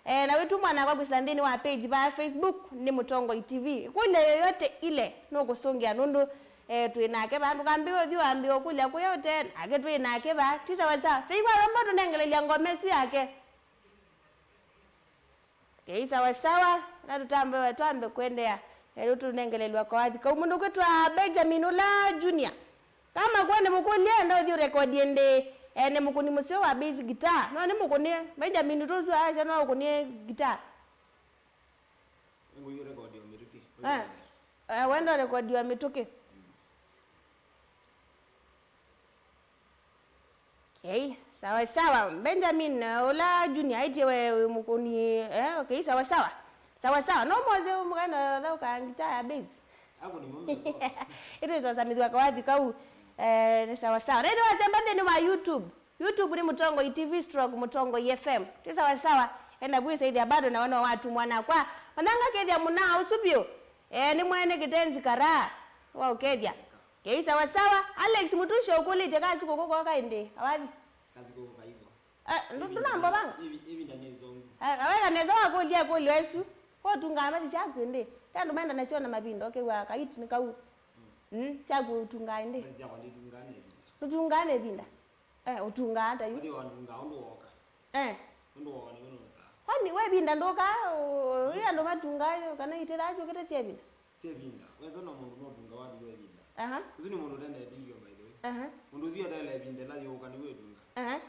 E, na wĩtumwa nakwa kwĩsĩla nthĩnĩ wa page va Facebook, nĩ Mũtongoi T V. Ĩkũlyo yoyote ile, nũkũsũngĩa nũndũ, e, twĩ nake va. Ndũkambĩwe ũthi wambĩe ũkũlya kũya ũte, nake twĩ nake va. Ti sawa sawa. Fei kwa rombo tũnengelelya ngoma ĩsu yake. Kei sawa sawa, na tũtambe, twambe kũendeea. Erĩu tũnengelelwa kawathi kau mũndũ kwĩtwa Benjamin ũla Junior. Kama kwa nĩ mũkũlye, enda ũthi ũrekodi ĩndĩ, eh, nĩ mũkũni mũseo wa bass guitar. No nĩ mũkũni, Benjamin tũsu aasya no ũkũnie guitar. Ngũyũ rekodi wa mĩtũkĩ. Eh, eh, wenda rekodi wa mĩtũkĩ. Okay, sawa sawa. Benjamin, uh, ũla Junior aitie we wĩ mũkũni, eh, okay, sawa sawa. Sawa sawa. No mose mũkaenda thaũka ngita ya bass. Hapo ni mambo. Ĩtwĩsosa mĩthwa kawathi kau. Eh, nĩ sawa sawa. Nende wasemba nthĩnĩ wa YouTube. YouTube nĩ Mũtongoi T V stroke Mũtongoi F M. Ti sawa sawa. Enda kwĩsaithya bado na wana watumwa nakwa. Onanga kethya mũnaa ũsu vyũ. Eh, nĩ mwene kĩtenzi karaa. Wa ũkethya. Kei sawa sawa. Alex Mutushe ũkũlĩtye kasi kũkũ koka ĩndĩ. Awathi. Kasi kũkũ kaivo. Eh, ndu-, ndũnambo vanga? Ĩvi-, ĩvinda nĩ ĩsongu. Eh, aweka nesa wakũlya ĩkũlyo ĩsu. Kwa ũtungaa mbathi syaku ĩndĩ. Te andũ menda nasyo na mavinda, ũkĩw'a kaiti nĩ kau. Mm, syaku ũtungaa ĩndĩ. Mbathi syakwa nditungaa na ĩvinda. Ndũtungaa na ĩvinda? Eh, ũtungaa ata yu? Mbathi wa ndungaa ũndũ woka. Eh. Ũndũ woka nĩ ũnũnza. Kwani we ĩvinda ndũkaa, ũ-, ũ-, andũ matungaa kana itĩthaa syũkĩte sya ĩvinda? Sya ĩvinda. Wesa no mũndũ no ũtunga wathi wa ĩvinda. Aha. Ũsu nĩ mũndũ ũtena ĩtilio, by the way. Aha. Mũndũ ũsu etela ĩvinda ĩla yũka nĩw'o ĩtunga. Aha.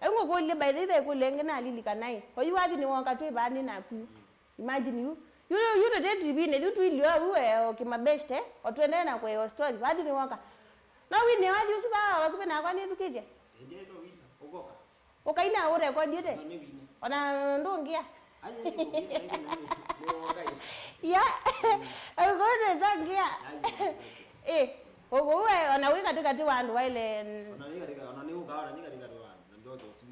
Ĩu ngũkũlye, by the way, ve ĩkũlyo ĩngĩ nalilikana ĩ. Oyu wathi nĩwoka twĩ vaa nĩ naku. Mm. Imagine yu. Yu, yu tũte T V-nĩ, yu twilio au, eh, o kĩmabeshte, o tũendee na kũeo story. Wathi nĩwoka. No wine wathi ũsu vaa vakuvĩ nakwa nĩthukĩsye? Ĩndĩ no wina, ũkoka. Ũkaina ũrekodi ũte? No, nĩ wina. Ona ndũngĩa. Aye, nĩ ũngĩa, nĩ wina, nĩ, nĩ woka ĩ. Ya. Mm. Ũkũndwĩsa ngĩa. Aye, nĩ woka. Ĩ, ũkũu we, ona wĩ katĩkatĩ wa andũ waile. Ona nĩ katĩka-, ona nĩ ũka, ona nĩ katĩkatĩ wa andũ, na ndoto ũsu.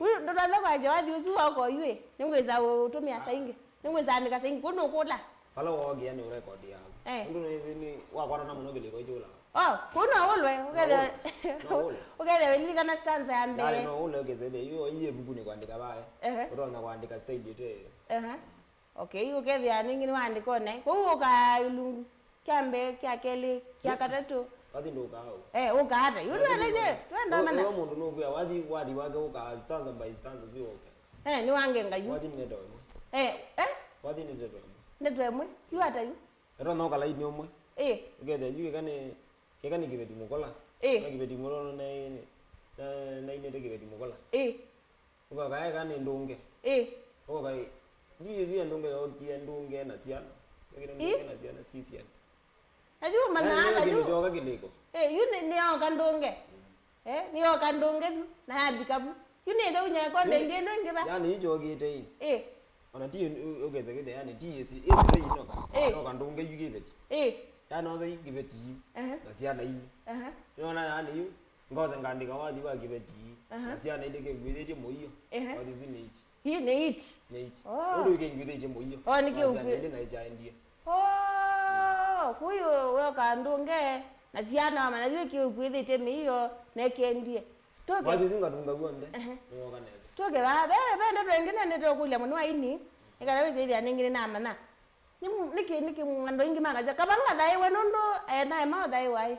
Ũyũ ndũtonya kwasya wathi ũsu woko yu ĩ, nĩngwĩsa ũtũmĩa saingĩ. Nĩngwĩsa andĩka saingĩ. Kũu nũkũla. Vala wookia nĩ record yaku. Eh. Ũndũ nĩ, nĩ wakwatana mũno kĩlĩko ikyũla. Oh, kũu no ũlwe, ũkethĩa, no ũlwe. Ũkethĩa wĩlilikana stanza ya mbee. Yaani no ũlwe ũkĩsethĩa, yu iye vuku nĩ kwandĩka vaya. Ehe. Ũtonya kwandĩka style ĩte. Ehe. Okay, ũkethĩa nĩngĩ nĩwaandĩka one. Kũu ũkaa ilungu. Kya mbee, kya kelĩ, kya katatũ. Wathi ndũkaa ũu. Eh, ũkaa ata? Yu tweleze, twenda mana. Ũyo mũndũ nũkwĩa, wathi, wathi wake ũkaa stanza by stanza, ũsu ũke. Eh, nĩwangenga yu. Wathi nĩ ndeto ĩmwe. Eh, eh? Wathi nĩ ndeto ĩmwe. Ndeto ĩmwe? Yu ata yu? Etonya ũka laini ũmwe. Eh. Ũkethĩa yu kĩka nĩ, kĩka nĩ kĩveti mũkola. Eh. Na kĩveti mũkola na, na, na inĩte kĩveti mũkola. Eh. Ũkoka eka nĩ ndũnge. Ĩ. Ũkoka ĩ, ndiĩthĩe ndũnge yokie ndũnge na syana. Yokire ndũnge na syana, si syana. Na yu manaa, yaani, na yu kĩndũ kyoka kĩlĩko. Ĩ, yu nĩ, nĩyoka ndũnge. Eh, nĩyoka ndũnge vu, na yavika vu. Yu nĩsa unya konde ĩngĩ ĩno ĩngĩ va. Yaani, yu kyokĩte ĩ. Ĩ. Ona ti ũ-, ũkese kwĩthĩa, yaani, ti ĩsi, ĩsi ĩno. Ĩ. Yoka ndũnge yu kĩveti. Ĩ. Yaani, othe yu kĩveti yu. Ehe. Na syana yu. Ehe. Nĩwona, yaani, yu. Ngose ngandĩka wathi wa kĩveti. Aha. Na syana ilĩ kĩngwĩthĩtye mũio. Ehe. Wathi ũsu nĩ iti. Ii, nĩ iti. Nĩ iti. Oh. Ũndũ kĩngwĩthĩtye mũio. Oh, nĩ kĩu. Syana ilĩ na ikyendie. Oh, kũu yu woka ndũnge, na syana wamanya yu kĩu kwĩthĩtye mĩio, na ĩkendie. Tũke. Wathi ũsu ngatunga w'onthe, ehe, nĩwoka nesa. Tũke va, ve, ve ndeto ĩngĩ nene tũkũlya mũno aini, ĩkala wĩsĩthĩa nĩngĩ nĩnamanya. Nĩ, nĩkĩ, nĩkĩ andũ aingĩ makasya, kavanga thaĩwe nũndũ, eh, naema ũthaĩwa ĩ.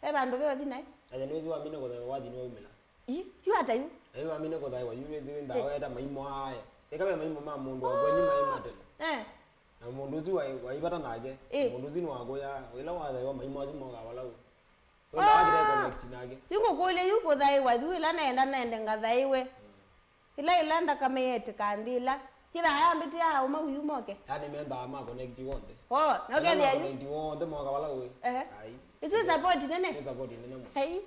Ve vandũ ve ũthi naĩ? Aya nĩwĩsĩ wamina kũthaĩwa wathi nĩwaumĩla. Ĩ, yu ata yu? Na yu wamina kũthaĩwa, yu wĩsĩ wĩ ndawa eta maimo aya. Eka ve maimo ma mũndũ wa kwenyu maĩ matene. Eh. Na mũndũ ũsu waĩ, waĩ vata nake. Eh. Mũndũ ũsu nĩwakũya, ĩla wathaĩwa maimo asu moka vala ũĩ. Wenda wakire connect nake. Yu ngũkũlya yu kũthaĩwa, yu ĩla naenda, naende ngathaĩwe. Mm. Ĩla, ĩla nthakame yetĩka nthĩ ĩla. Kĩthaa yambĩtĩa aũma uyu moke. Yaani mendaa ma connect w'onthe. Oh, na ũkethĩa yu. Connect w'onthe moka vala ũĩ. Ehe. Ai. Isu support nene. Nĩ support nene mũno. Ai.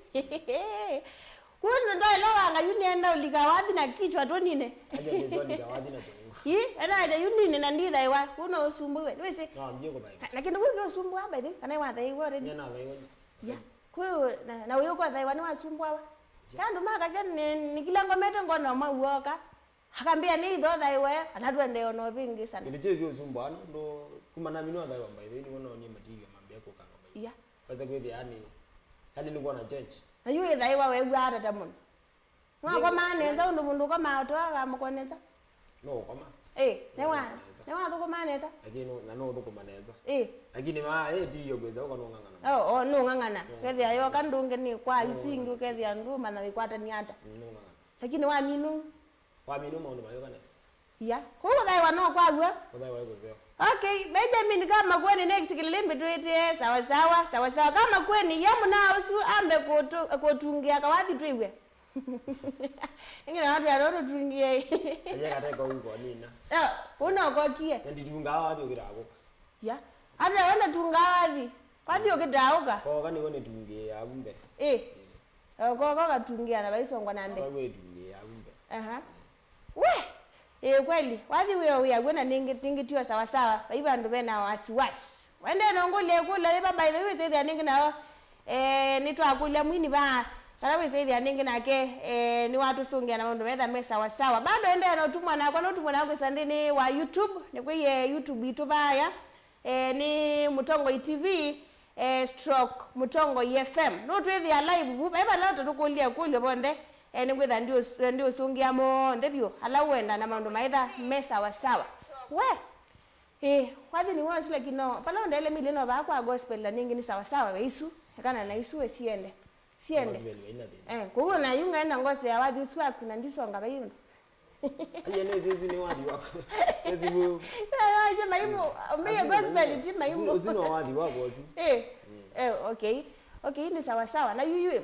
Kũu ndoela wanga yu nĩenda ũlika wathi na kichwa tũnine. Aja nĩsonĩka wathi na tũngu. Ĩ, ena aja yu nini na ndithaĩwa. Kũu no ũsumbũiwe. Nĩwĩsĩ? No, ambie kũthaĩwa. Na, na kĩndũ kĩu kĩũsumbũa by the way, kana nĩwathaiwa already? Nyie nathaiwa. Ya. Kwĩu, na, na ũyũ ũkwa thaiwa nĩwasumbũawa. Ya. Kya andũ makasya nĩ, nĩ kĩla ngomete ngona ũmwe w'oka, akambĩa nĩ itho thaiwe, kana twendee ona ũvĩngĩsana. Kĩndũ kĩu kĩũsumbũa nũndũ kuma namina ũthaiwa by the way, nĩw'o noonie material mambĩa kũkanga by the way. Ya. Wesa kwĩthĩa yani, yani nĩkwona change. Na yu ĩthaiwa wew'aa atata mũno. Nĩwakomaa nesa ũndũ mũndũ ũkomaa ũtoaga mũko nesa? No ũkoma. Ĩ, nĩwa-, nĩwathũkũmaa nesa? Lakini no, na no ũthũkũma nesa. Ĩ. Lakini maa, ĩ, ti iyo kwĩsa ũka nũng'ang'ana. Oh, oh, nũng'ang'ana. Nũng'ang'ana. Kethĩa yoka ndũnge nĩ kwa isu ingĩ ũkethĩa ndũmanya wĩkwatania ata. Mm, nũng'ang'ana. Lakini waminu? Waminu maũndũ mayũka nesa. Ya. Kũu kũthaĩwa no kwaw'o? Kũthaĩwa ĩkũseo. Okay, Benjamin Kamakueni next kĩlĩlĩ mbĩtwĩtĩe, sawa sawa, sawa sawa. Kamakueni, ya mũnaa ũsu ambe kũtũ-, kũtungĩa kawathi twĩw'e. Ĩngĩ na watu ya roto tungie. Aje kateka huko nina. Ah, unakokie. Na nditungaa wathi ũkĩra ako. Ya. Ata wenda tungaa wathi. Wathi ũkĩtaũka. Koka nĩwe nĩtungĩĩa vau mbee. Eh. Eh, koka ũkatungĩa na vaisongwa na mbee. Koka nĩwe ĩtungĩĩa vau mbee. Aha. We! Ĩĩ, kweli, wathi wĩo wĩaw'o na nĩngĩ, nĩngĩ tio sawa sawa, vai vandũ vena wasiwasi. Wendee na ũngũlya ĩkũlyo yĩva, by the way, wĩsĩthĩa nĩngĩ nao, eh, nĩtwakũlya mwini vaa, kana wĩsĩthĩa nĩngĩ nake, eh, nĩwatũsũngĩa na maũndũ metha me sawa sawa. Bado endeea na ũtumwa nakwa, na ũtumwa nakwa kwĩsa nthĩnĩ wa YouTube, nĩkwĩie YouTube itũ vaya, eh, nĩ Mũtongoi T V, eh, stroke Mũtongoi F M. Nũtwĩthĩa live vu, vai vala ũtatũkũlya ĩkũlyo vonthe, eh, nĩngwĩtha ndiũs-, ndiũsũngĩa monthe vyũ, ala ũenda na maũndũ maitha me sawa sawa. We, eh, wathi nĩ wasu, lakini no, pala ũndele mili no vaa kwa gospel na nĩngĩ nĩ sawa sawa, we isu, ekana na isu we siende. Siende. Gospel vaina thĩna. Eh, kwoguo na yu ngaenda ngose ya wathi ũsu waku na ndisonga vai ũndũ. Aiye, nĩ ũsu, ũsu nĩ wathi waku. Ũsu nĩ- Aise, maimu, ũmĩye gospel ti maimu. Ũsu, ũsu no wathi waku ũsu. Eh, eh, okay. Okay, nĩ sawa sawa. Na yuyu,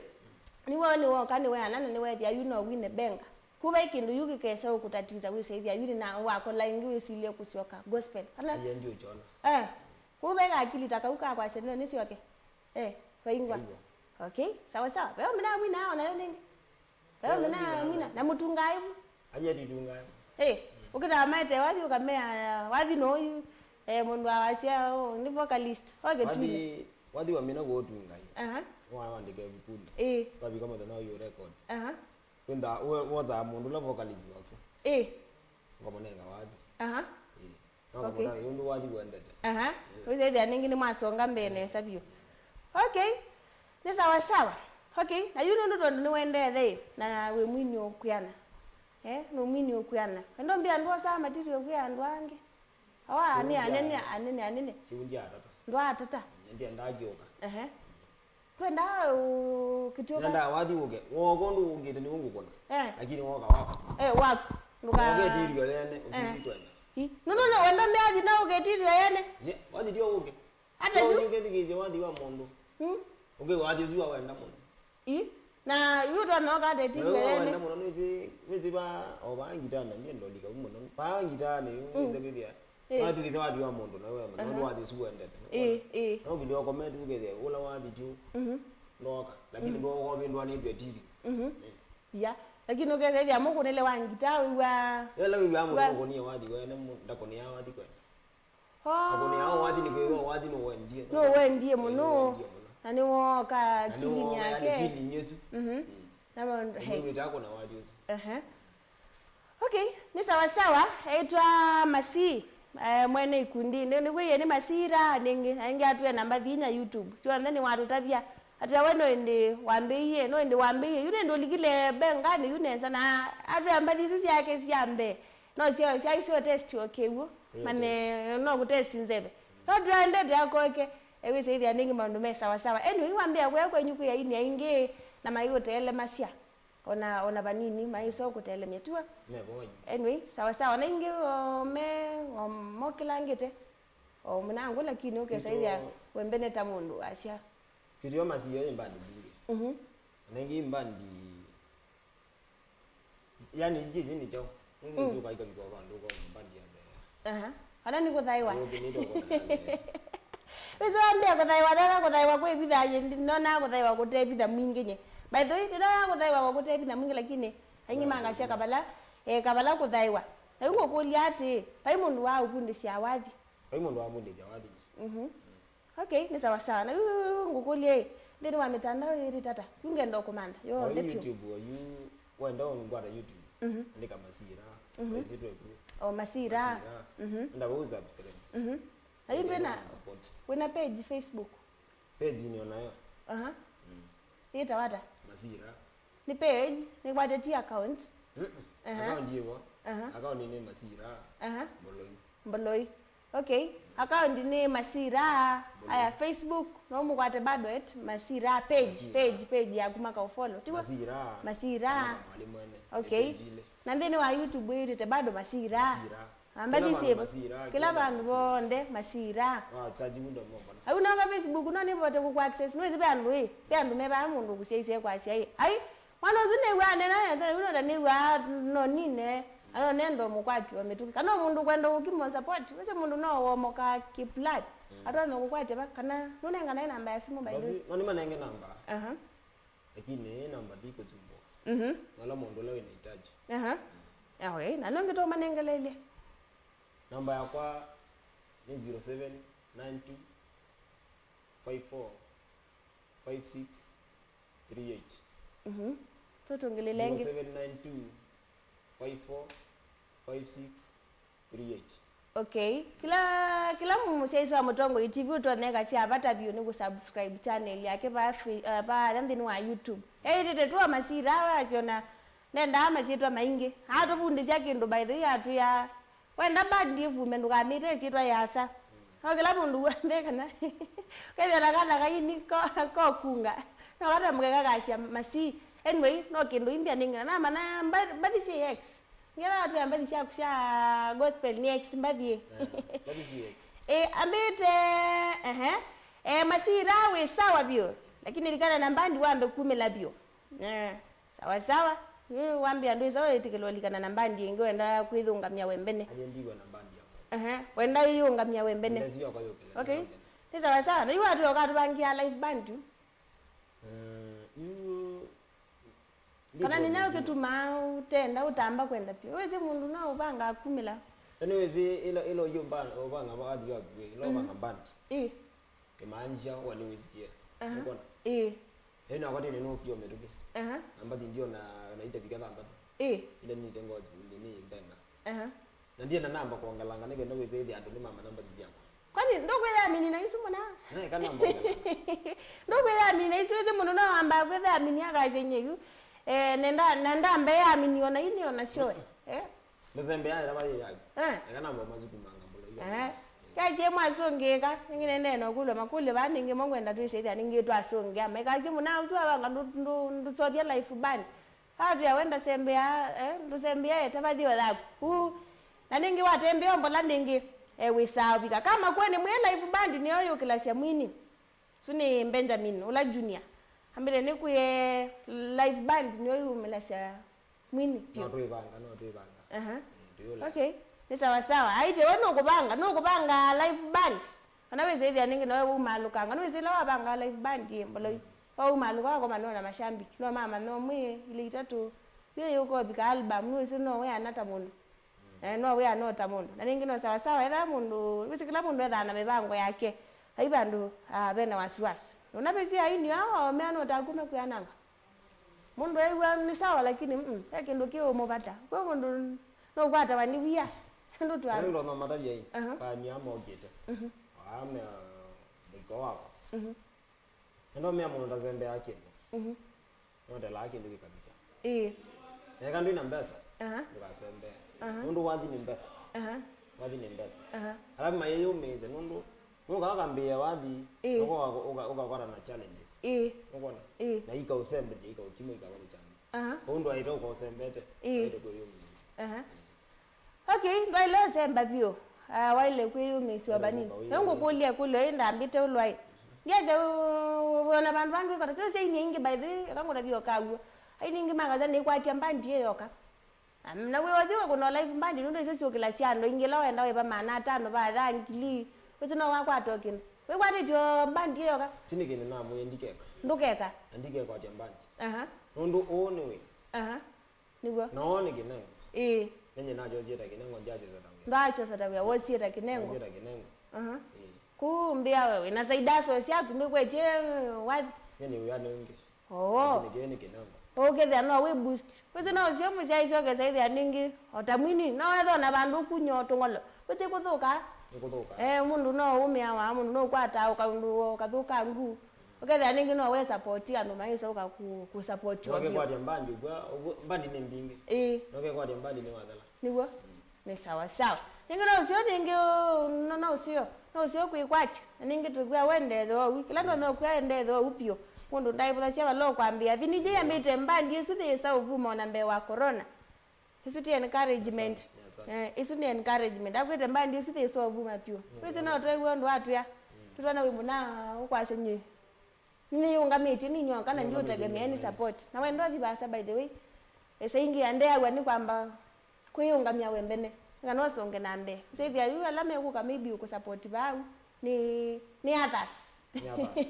nĩwe nĩwoka, nĩwe ana, na nĩwethĩa yu no wine benga. Kũu vai kĩndũ yu kĩkesa ũkũtatiza wĩsĩthĩa yu nĩ na wakola ĩngĩ wĩsilye kũsyoka gospel. Kana? Aiye, ndiũkyona. Eh, kũu vai kakili ta kau kakwasya nĩsyoke. Eh, vaingwa. Vaingwa. Okay, sawa sawa. Veo mina mwina ona yo nĩngĩ. Veo mina mwina. Na mũtungae mu. Aje tutungae. Eh, ũkĩtaa maete wathi ũkamea wathi no yu, eh, mũndũ wa wasya, oh, nĩ vocalist. Okay, wathi, tune. Wathi wa mina kwa ũtungai. Aha. Wa wandĩke vukuni. Eh. Wavika mũthenya ũyũ record. Aha. Wĩntha, we-, wothaa mũndũ ũla vocalist waku. Ĩ. Ũkamũnenga wathi. Aha. Ĩ. No, okay, ũkamũtavya ũndũ wathi wendete. Aha. Ĩ. Wĩsĩthĩa nĩngĩ nĩmwasonga mbee nesa vyũ. Okay. Nĩ sawa sawa. Okay. Na yu nũndũ tondũ nĩwendete ĩ, na wĩ mwini ũkwĩana. Eh, nĩ mwini ũkwĩana. Wendo mbia andũ osaa material kwĩ andũ angĩ. Awa, nĩ anene, anene, anene. Kĩu ndiatata. Ndwatata. Ndiendaa kĩũka. Ehe. Twenda, uh, kĩtyoka. Nenda wathi ũke. Wooka ũndũ ũkĩte nĩ ũngũkũna. Eh. Lakini woka wako. Eh, waku. Ndũka- Ũketirio yene, eh, ũsindi twenda. Ĩ. No, no, no, wenda meathi na ũketirio yene. Ye, wathi tio ũke. Hata yu. Ũkethikĩsye wathi wa mũndũ. Mm. Ũke wathi ũsu wa wenda mũno. Ĩ. Na yu twanoka atetirio yene. Wenda mũno nĩwĩsĩ, wĩsĩ va, o vaa ngitana, ndiye ndolika mũno. Vaa ngitana, yu, mm, wĩsĩ kwĩthĩa. Ĩ. Wathi ũkĩsya wathi wa mũndũ, na wema, aha, nũndũ wathi ũsu wendete. Ĩ, ĩ. No kĩlio comment ũkethĩa, ũla wathi tu. Mhm. Ndoka, lakini, mm, ndoka ũvĩndwanĩtw'e tiri. Mhm. Ĩ. Ya, lakini ũkethĩa mũkũnĩle wa ngita, wĩw'a. Yala wĩw'a mũndũ wa- ũkũnie wathi, wene mũ-, ndakũnĩa wathi kwenda. Oh. Akũnĩa o wathi nĩ kwĩw'a wathi nũwendie. Nũwendie mũno. Nũwendie mũno. Na nĩwooka na akili yake. Nĩwooka yani feeling ĩsu. Mhm. Mm. Na maũndũ, hey. Nĩwĩtaa kũna wathi ũsu. Ehe. Okay, nĩ sawa sawa. Etwa Masi, eh, mwene ikundi. Nĩ, nĩkwĩie nĩ Masira, nĩngĩ, na nĩngĩ atwĩe namba vinya YouTube. Syonthe nĩwatũtavya. Atwĩa we no ĩndĩ wambĩie, no ĩndĩ wambĩie. Yu nĩ ĩndĩ ũlikile benganĩ yu nesa, na atwĩa mbathi isu syake sya mbee. No syo, syaisyo test o kĩw'ũ. Syo mane test. No kũtest nzeve. No twaendete akoke, ewĩsĩthĩa nĩngĩ maũndũ me sawa sawa. Anyway, wambĩa kũya kwenyu kwĩ aini aingĩ na maiũteelemasya. Ona, ona vanini, maiso kũtelemya, tiwa? Me voyu. Anyway, sawa sawa. Na ingĩ, o, me, o, mokĩlangĩte. O, mũnangu, lakini ũkesaithya wembene ta mũndũ asya. Kĩtio Masi yo ĩ mbandi mbingĩ. Mhm. Na ingĩ mbandi Yani, iji, iji nĩ kyaũ? Mm. Nũndũ ũkaika vikwa vandũ ũkona mbandi ya mbee. Aha. Kana nĩ kũthaĩwa. Ayũkĩnĩte ũkona ya mbee. Wĩsĩ wambĩa kũthaĩwa, ndona kũthaĩwa kwĩvitha, yĩ, ndi-, nona kũthaĩwa kũtevitha mwingĩ nye. By the way, ndona kũthaĩwa kwa kũtevitha mwingĩ, lakini aingĩ mangasya kavala, eh, kavala kũthaĩwa. Na yu ngũkũlya atĩ, vai mũndũ wa ũvundĩsya wathi? Vai mũndũ wa ũvundĩsya wathi nye. Mhm. Mm. Okay, nĩ sawa sawa. Na yu ngũkũlye ĩ, nthĩnĩ wa mĩtandao ĩrĩ tata, yu ngenda ũkũmantha yonthe vyũ. YouTube, o yu wenda ũngwata YouTube, mhm, andĩka Masira, mhm, ĩsĩtwa ĩku. O Masira. Masira. Mhm. Enda vau subscribe. Mhm. Na yu ndwĩna, support. Wĩna page Facebook? Page nĩ onayo. Aha. Mm. Yĩtawa ata? Masira. Nĩ page, nĩkwatĩtie account. Mm-mm. Aha. Account yĩvo. Aha. Account nĩ Masira. Aha. Mboloi. Mboloi. Okay. Account nĩ Masira. Mboloi. Aya, Facebook, no mũkwate bado at Masira page, Masira. Page, page yaku maka ũfollow. Tiwa? Masira. Masira. Kana kamwali mwene. Okay. Page ile. Na nthĩnĩ wa YouTube wĩtĩte bado Masira. Masira. Ambathi syĩvo. Kĩla vandũ vonthe, Masira. Wa, search window mo mbona. Au nanga Facebook, no nĩvote kũkũ access. Nĩwĩsĩ ve andũ ĩ, ve andũ me vaa mũndũ kũsyaisye kwasya ĩ. Ai, mwana ũsu nĩw'aa nena nesa, ũno ta nĩw'aa no nine, ano nenda mũkwati wa mĩtũkĩ. Kana mũndũ kwenda ũkimo support, wĩsĩ mũndũ no womoka kĩplan. Mm. Atwame kũkwatya va, kana nũnenganae namba ya simũ by the way. Basi, no nĩmanenge namba. Aha. Lakini ĩ namba ndikũsumbũa. Mhm. Wala mũndũ ũla wĩna hitaji. Aha. Okay, na nũngĩ tũmanengeleelye. Namba yakwa nĩ zero seven nine two five four five six three eight. Mhm. Tũtũngĩlĩle ĩngĩ. Zero seven nine two five four five six three eight. Okay. Kĩla, kĩla mũsyaĩĩsya wa Mũtongoi T V ũtoneka sya vata vyũ nĩ kũsubscribe channel yake va fe-, uh, va nthĩnĩ wa YouTube. Eĩtĩte twa Masira wasyona nendaa masyĩtwa maingĩ. Atũvundĩsya kĩndũ by the way atwĩa wenda bandi ĩvume ndũkamĩte ĩsyĩtwa yasa. No kĩla mũndũ w'onthe kana kethĩa na kana kaini ko, kokunga. No kata mũkeka kasya Masi. Anyway, no kĩndũ imbya nĩngĩ. Na mana mba-, mbathi syĩ X. Ngetha atwĩa mbathi syaku sya gospel nĩ X mbathi ĩ. Eh, mbathi si X. Eh, ambĩte, ehe. Eh, Masira wĩ sawa vyũ. Lakini likana na mbandi wambe kumĩla vyũ. Eh, sawa sawa. Yu wambĩa ndwĩ sawa ĩtĩkĩlwa likana na mbandi ĩngĩ wenda kwĩyũngamya we mbene. Aye ndiwe na mbandi yakwa. Ehe, wenda ĩyũngamya we mbene. Ndesu yakwa yũkĩla. Okay. Nĩ sawa sawa. Na yu atwĩa ũkatũvangia live band tu. Eh, yu Kana nĩ nyaũ kĩtumaa ũtenda ũtamba kwenda vyũ? Wĩsĩ mũndũ no ũvangaa kumĩla. Na nĩwĩsĩ ĩla, ĩla ũyũ mba-, ũvanga wathi waku, ĩla ũvanga band. Ĩ. Ĩmaanisha ũa nĩwĩsikie. Aha. Ũkona? Ĩ. Ĩ nakwa tene nũkie o mĩtũkĩ. Aha. Na mbathi ndiona na itavika thanthatũ. Ĩ. Ila nĩte ngozi nĩ mbenda. Aha. Na ndienda namba kwongelanga nĩ kenda wĩsĩthĩa andũ nĩmamanya mbathi syakwa. Kwani ndũkwĩya amini na isu mũna? Eh, kana mbona? Ndũkwĩya amini na isu isu mũno no amba kwĩya amini akasya nyeyu. Eh, nenda nenda mbe ya amini ona ini ona sure. Eh? Ndũsembe ya ĩla vaĩ yaku. Eh. Kana mbona mazuku manga mbona. Eh. Kasie mwasũngĩĩka, ningĩ nendee na ũkũlwa makũlyo vaa ningĩ mo ngwenda twĩsĩthya ningĩ twasũngĩa. Maikasyo mũna ũsu avanga ndũ ndũ ndũsovya life band. Atwĩa we ndasembea, eh, ndũsembea etavathio yaku. Uu. Na nĩngĩ watembea ombola nĩngĩ, eh, wĩsaa ũvika. Kama kwene mwĩ live band nĩyo yũkĩlasya mwini. Su nĩ Benjamin, ũla junior. Ambĩle nĩkwĩe live band nĩyo yũmĩlasya mwini. No twĩvanga, no twĩvanga. Aha. Eh, tuyũla. Okay. Nĩ sawa sawa. Aite we nũkũvanga, nũkũvanga live band. Kana wĩsĩthĩa nĩngĩ nawe waumaalũkanga. Nĩwĩsĩ ĩla wavangaa live band ĩ mboloi. Waumaalũka wakomana na mashambiki. No mamanya ũmwe, ilĩ itatũ. Yĩ yũka ũvika album. Nĩwĩsĩ no wĩana ta mũndũ. Eh, no wĩana ta mũndũ. Na nĩngĩ no sawa sawa. Ethaa mũndũ, wĩsĩ kĩla mũndũ ethaa na mĩvango yake. Vai vandũ ah, vena wasiwasi. Nũna vĩsĩ aini ao mea no taku mekwĩananga. Mũndũ ew'a nĩ sawa lakini mm, ve kĩndũ kĩũmũvata. Kwĩ mũndũ nũkwatawa nĩ wia. Ndũtwaa. Ĩndĩ ndonya matavya ĩ, aha, panyia mokĩte. Mhm. Amea mũiko wakwa. Mhm. Ĩndĩ mea mũndũ ndazembea kĩndũ. Mhm. Nondelaa kĩndũ kĩkavika. Ĩĩ. Eka ndwĩ na mbesa. Aha. Ndũkasembee. Aha. Nũndũ wathi nĩ mbesa. Aha. Wathi nĩ mbesa. Aha. Alafu mayĩyũmĩĩsye nũndũ nũka ũkambĩĩa wathi, ĩĩ, nũko ũka- ũka- ũkakwata na challenges. Ĩĩ. Nũkwona? Ĩĩ. Na ikaũsembethya, ikaũkima, ikakwata challenge. Aha. Kwoou ndwaĩte ũkaũsembete, ĩĩ, waĩte kwĩyũmĩĩsya. Aha. Okay, ndwaĩle ũsemba vyũ. Ah, waĩle kwĩyũmĩĩsya vanini. Nĩngũkũlya ĩkũlyo ĩ ndambĩte ũlwaĩ. Ndiasya wĩona vandũ vangĩ wĩkota. Tũsya inyia ingĩ by the way, eka ngũtavya ũkaw'o. Aini ingĩ makasya nĩkwatya mbandi ĩ yoka. Na wĩ othi ũkũna live band nũndũ isu syũkĩlasya andũ aingĩ ĩla wenda wĩva maana atano va yaa ngili. Wĩsĩ no wakwata o kĩndũ. Wĩkwatĩtye o band ĩ yoka. Kyu nĩ kĩndũ namwĩie ndikeka. Ndũkeka. Na ndikekwatya band. Aha. Nũndũ ũũ nĩ wĩ. Aha. Nĩw'o. Na ũũ nĩ kĩnengo. Ĩĩ. Nĩnyie nakyosie ta kĩnengo, ndyakyosa ta wĩa. Ndwaakyosa ta wĩa, wosie ta kĩnengo. Nakyosie ta kĩnengo. Aha. Ĩĩ. Kũu mbĩa we, wĩna side hustle syaku nĩkwetye wathi. Nĩ wĩanĩ ũngĩ. Oo. Lakini kĩĩ nĩ kĩnengo. Ũkethĩa no wĩ boost. Wĩsĩ no ũsio mũsyaĩĩsya ũkesa ĩthĩa nĩngĩ o ta mwini, no wethona vandũ ũkunywa o tũng'olo. Wĩsĩ kũthũka. Nĩ kũthũka. Eh, mũndũ no ũmĩawa, mũndũ no ũkwataa ũkaũndũ ũkathũka ngu. Ũkethĩa nĩngĩ no we support andũ maĩsa ũka kũ- kũ support wa biũ. Nokekwatya mbandi ũkw'a, ũkw'a- mbandi nĩ mbingĩ. Ĩĩ. Nokekwatya mbandi nĩ wathela. Nĩw'o. Nĩ sawa sawa. Nĩngĩ no ũseo nĩngĩ ũ- no no ũseo. No ũseo kwĩkwatya. Na nĩngĩ twĩkwĩa wendethe ou. Kĩla ndona ũkwĩa endethe ou piũ. Mũndũ ndaĩvũthasya vala ũkwambĩa. Vinije yambĩte mbandi ĩsu nĩyĩsa ũvuma ona mbee wa corona. Ĩsu ti encouragement. Eh, ĩsu nĩ encouragement. Akwĩte mbandi ĩsu thĩ ĩsovuma pyũ. Wĩsĩ no twew'a ũndũ atwĩa. Tũtwana wĩ mũna ũkwasya nyie. Nĩyĩũngamĩtye nĩ nyoka na ndiũtegemea any support. Na wenda ũthi vaasa by the way. Esa ingĩ ya ndeaw'a nĩ kwamba kwĩyũngamya we mbene. Nĩkana ũsonge na mbee. Ũsĩthĩa yu ala mekũka maybe ũkũ support vau. Nĩ nĩ others. Nĩ others.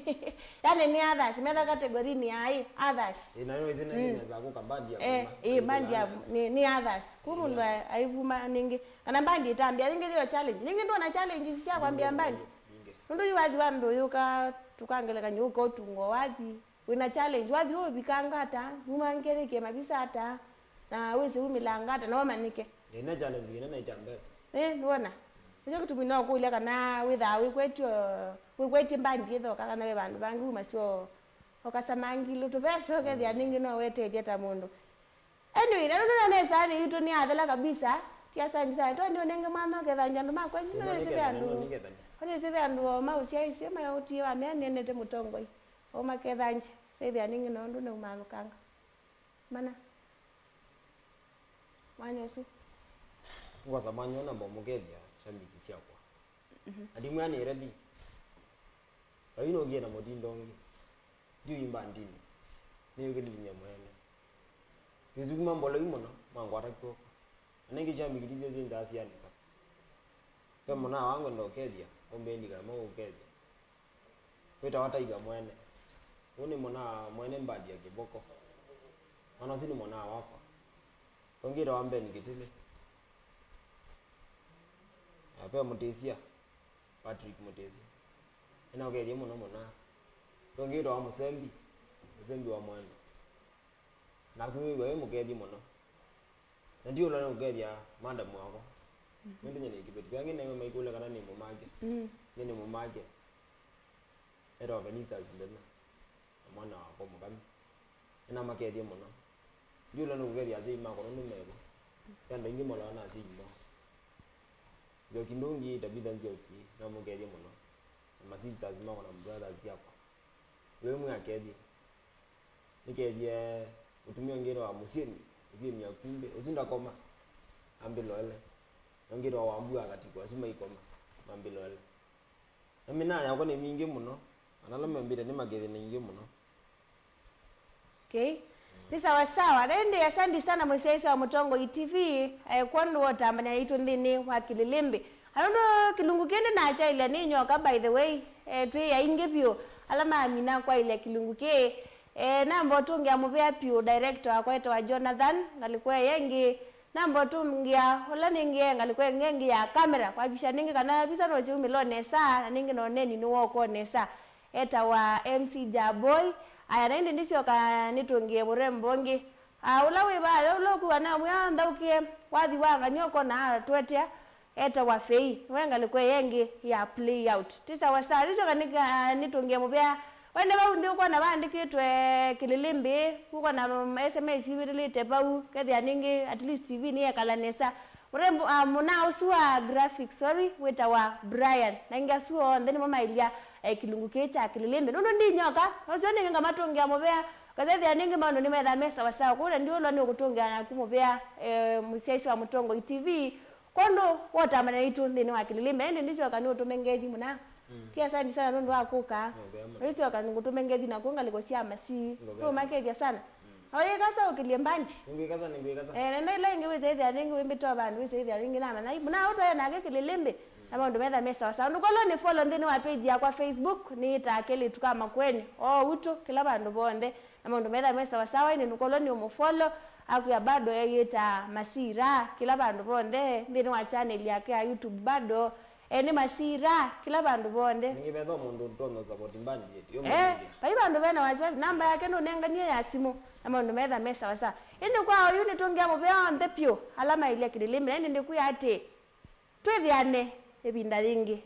Yaani nĩ others, metha category nĩ ya ĩ, others. Ĩ, na nĩwĩsĩ nĩ nĩmesa kũka bandi ya eh, kuma. Ĩ, bandi ya nĩ nĩ others. Kũ mũndũ aivuma nĩngĩ. Kana bandi ĩtambĩa nĩngĩ yo challenge. Nĩngĩ ndona challenges sya kwambĩa bandi. Nũndũ yu wathi wa mbee ũyũka tũkangelekany'a ũka ũtungo wathi. Wĩna challenge, wathi ũvikanga ata, numangĩe nĩkĩ mavisa ata, na wĩsĩ umĩlanga ata, na wamanyĩke. Ĩna challenge kĩnene kya mbesa. Eh, nĩwona? Nĩkyo kĩtumi no kũlya kana wĩthaa wĩkwetyo, wĩkwetye mbandi ĩthoka kana ve vandũ vangĩ umasyo ũkasama ngilũ tũvesa ũkethĩa nĩngĩ no wetethya ta mũndũ. Anyway, na nũndũ nesa nĩ itũ nĩ athela kabisa, ti asante sana. Twende ũnenge mwana ũkethanja andũ makwa, nĩ nĩsĩve andũ. Nĩkethania. Nĩsĩve andũ o maũsyaisye, maũtie wa mea nĩendete mũtongoi. O makethanje, sethĩa nĩngĩ nondũ nĩumalũkanga. Mana. Mwanya ũsu. Ngwasa mwanya ũna mbomũkethya shambiki syakwa. Mhm. Alimwĩa nĩ ready. Ayu nũngie na mũtindo ũngĩ. Ndiũi mbandinĩ. Nĩyũkĩlilye mwene. Ngĩsukuma mbolei mũno, mangwata kw'oko. Na nĩngĩ shambiki ti syo syĩndaa sianĩsa. Ve mũnaa wa ngwenda ũkethya, ũmbĩndĩ kana maũkethya. Wĩtawa Tiger Mwene. Ũũ nĩ mũnaa Mwene mbandi ya Kĩvoko. Mwana ũsu nĩ mũnaa wakwa. Ũngĩ wĩtawa Ben Kĩtĩlĩ. Na ve Mũtĩsya, Patrick Mũtĩsya. Nĩnaũkethie mũno mũnaa. Ũngĩ wĩtawa Mũsembi, Mũsembi wa Mwene. Naku wĩw'a wĩ mũkethye mũno. Na ndiũlwa nĩ ũkethya madam wakwa. Nũndũ nyie nĩ kĩveti. Angĩ nĩwe maikũlya kana nĩ mũmake. Mm. Nyie nĩ mũmake. Etawa Felicitas Ndena. Na mwana wakwa Mũkami. Nĩnamakethie mũno. Ndiũlwa nĩ ũkethya asyai makwa nũndũ mevo. Ve andũ aingĩ molawa na asyai moo. Nzioki Ndũngi, Tabitha Nzioki, namũkethie mũno. Na ma sisters makwa na brothers syakwa. Wĩ mwĩ akethie. Nĩkethie mũtumĩa ũngĩ wĩtawa Mũsyĩmi, Mũsyĩmi Akumbĩ. Ũsu ndakoma. Ambĩloele. Na ũngĩ wĩtawa Wambua Katikũ, asu maikoma. Mambĩloele. Na mĩnaa yakwa nĩ mingĩ mũno. Ana ala mambĩte nĩ makethie nĩ aingĩ mũno. Okay. Nĩ sawa sawa. Na ĩndĩ asante sana mũsyaĩĩsya wa Mũtongoi T V, eh, kwondũ wa ũtambania naitũ nthĩnĩ wa Kĩlĩlĩmbĩ. Na nũndũ kĩlungu kĩĩ ndĩnakyaĩlya nĩ nyoka, by the way, eh, twĩ aingĩ vyũ ala mamina kwaĩlya kĩlungu kĩĩ. Eh, namba ũtũngĩa mũvea vyũ director wakwa etawa Jonathan, ngalĩko ĩngĩ. Namba ũtũngĩa ũla nĩngĩ e ngalĩko ĩngĩ ya kamera, kwakikisha nĩngĩ kana visa no syaumĩla o nesa, na nĩngĩ na ũneni nĩwooka o nesa. Etawa M C Jaboi. Aya, na ĩndĩ ndĩsyoka nĩtũngĩe mũrembo ũngĩ. Ah, ũla wĩ vaa, ũla ũkwĩwa namwĩa nthaũkĩe, wathi wa ngany'a ũkona atwetea, etawa Fei. Nĩwe ngalĩko ĩngĩ ya play out. Ti sawa sawa, ndĩsyoka nĩka-, nĩtũngĩe mũvea. Wende vau nthĩ ũkwona vaandĩkĩtwe Kĩlĩlĩmbĩ, ũkwona, mm, S M S ivĩtĩlĩte vau, kethĩa nĩngĩ at least T V nĩyekala nesa. Mũrembo, ah, mũna ũsu wa graphic, sorry, wĩtawa Brian. Na ingĩ asu onthe nĩmo maĩlya, eh, kĩlungu kĩĩ kya Kĩlĩlĩmbĩ. Nũndũ ndi nyoka, na ũseo nĩngĩ ngamatũngĩa mũvea, ngasethĩa nĩngĩ maũndũ nĩmetha me sawa sawa. Kwoou ndiũlwa nĩ ũkũtũngĩa naku mũvea, eh, mũsyaĩĩsya wa Mũtongoi T V. Kwondũ wotambana naitũ nthĩnĩ wa Kĩlĩlĩmbĩ, ĩndĩ ndĩsyoka nĩ ũtũme ngethi mũna. Mm. Ti asante sana nũndũ wa kũka. Nĩ ũvea mũno. Ndĩsyoka ngũtũme ngethi naku ngalĩko sya masii. Nĩ ũvea. Tũmakethya sana. Mm. Na ũyĩkasa ũkĩlye mbandi. Nĩngwĩkasa, nĩngwĩkasa. Eh, na ĩla ĩngĩ wĩsĩthĩa nĩngĩ wĩmbĩtwa vandũ wĩsĩthĩa nĩngĩ namanya. Mũna ũtwae nake Kĩlĩlĩmbĩ. Mm. Na maũndũ metha me sawa sawa. Ndũkolwe nĩ follow nthĩnĩ wa page yakwa Facebook, nĩĩtaa Kelĩtu ka Makueni. O utũ, kĩla vandũ vonthe. Na maũndũ metha me sawa sawa, ĩndĩ ndũkolwe nĩ ũmũfollow, akwĩa bado eyĩtaa Masira, kĩla vandũ vonthe, nthĩnĩ wa channel yake ya YouTube bado. Eh, nĩ Masira, kĩla vandũ vonthe. Nĩngĩ vetha mũndũ ũtonya support mbandi yetu, yo Eh, mũndũ ũngĩ. Vai vandũ vena wasiwasi, namba yake nũnenganie ya simũ, na maũndũ metha me sawa sawa. Ĩndĩ kwa oyu nĩtũngĩa mũvea onthe vyũ, ala maĩlya Kĩlĩlĩmbĩ, na ĩndĩ ndĩkwĩa atĩ, twĩthĩane ĩvinda yĩngĩ.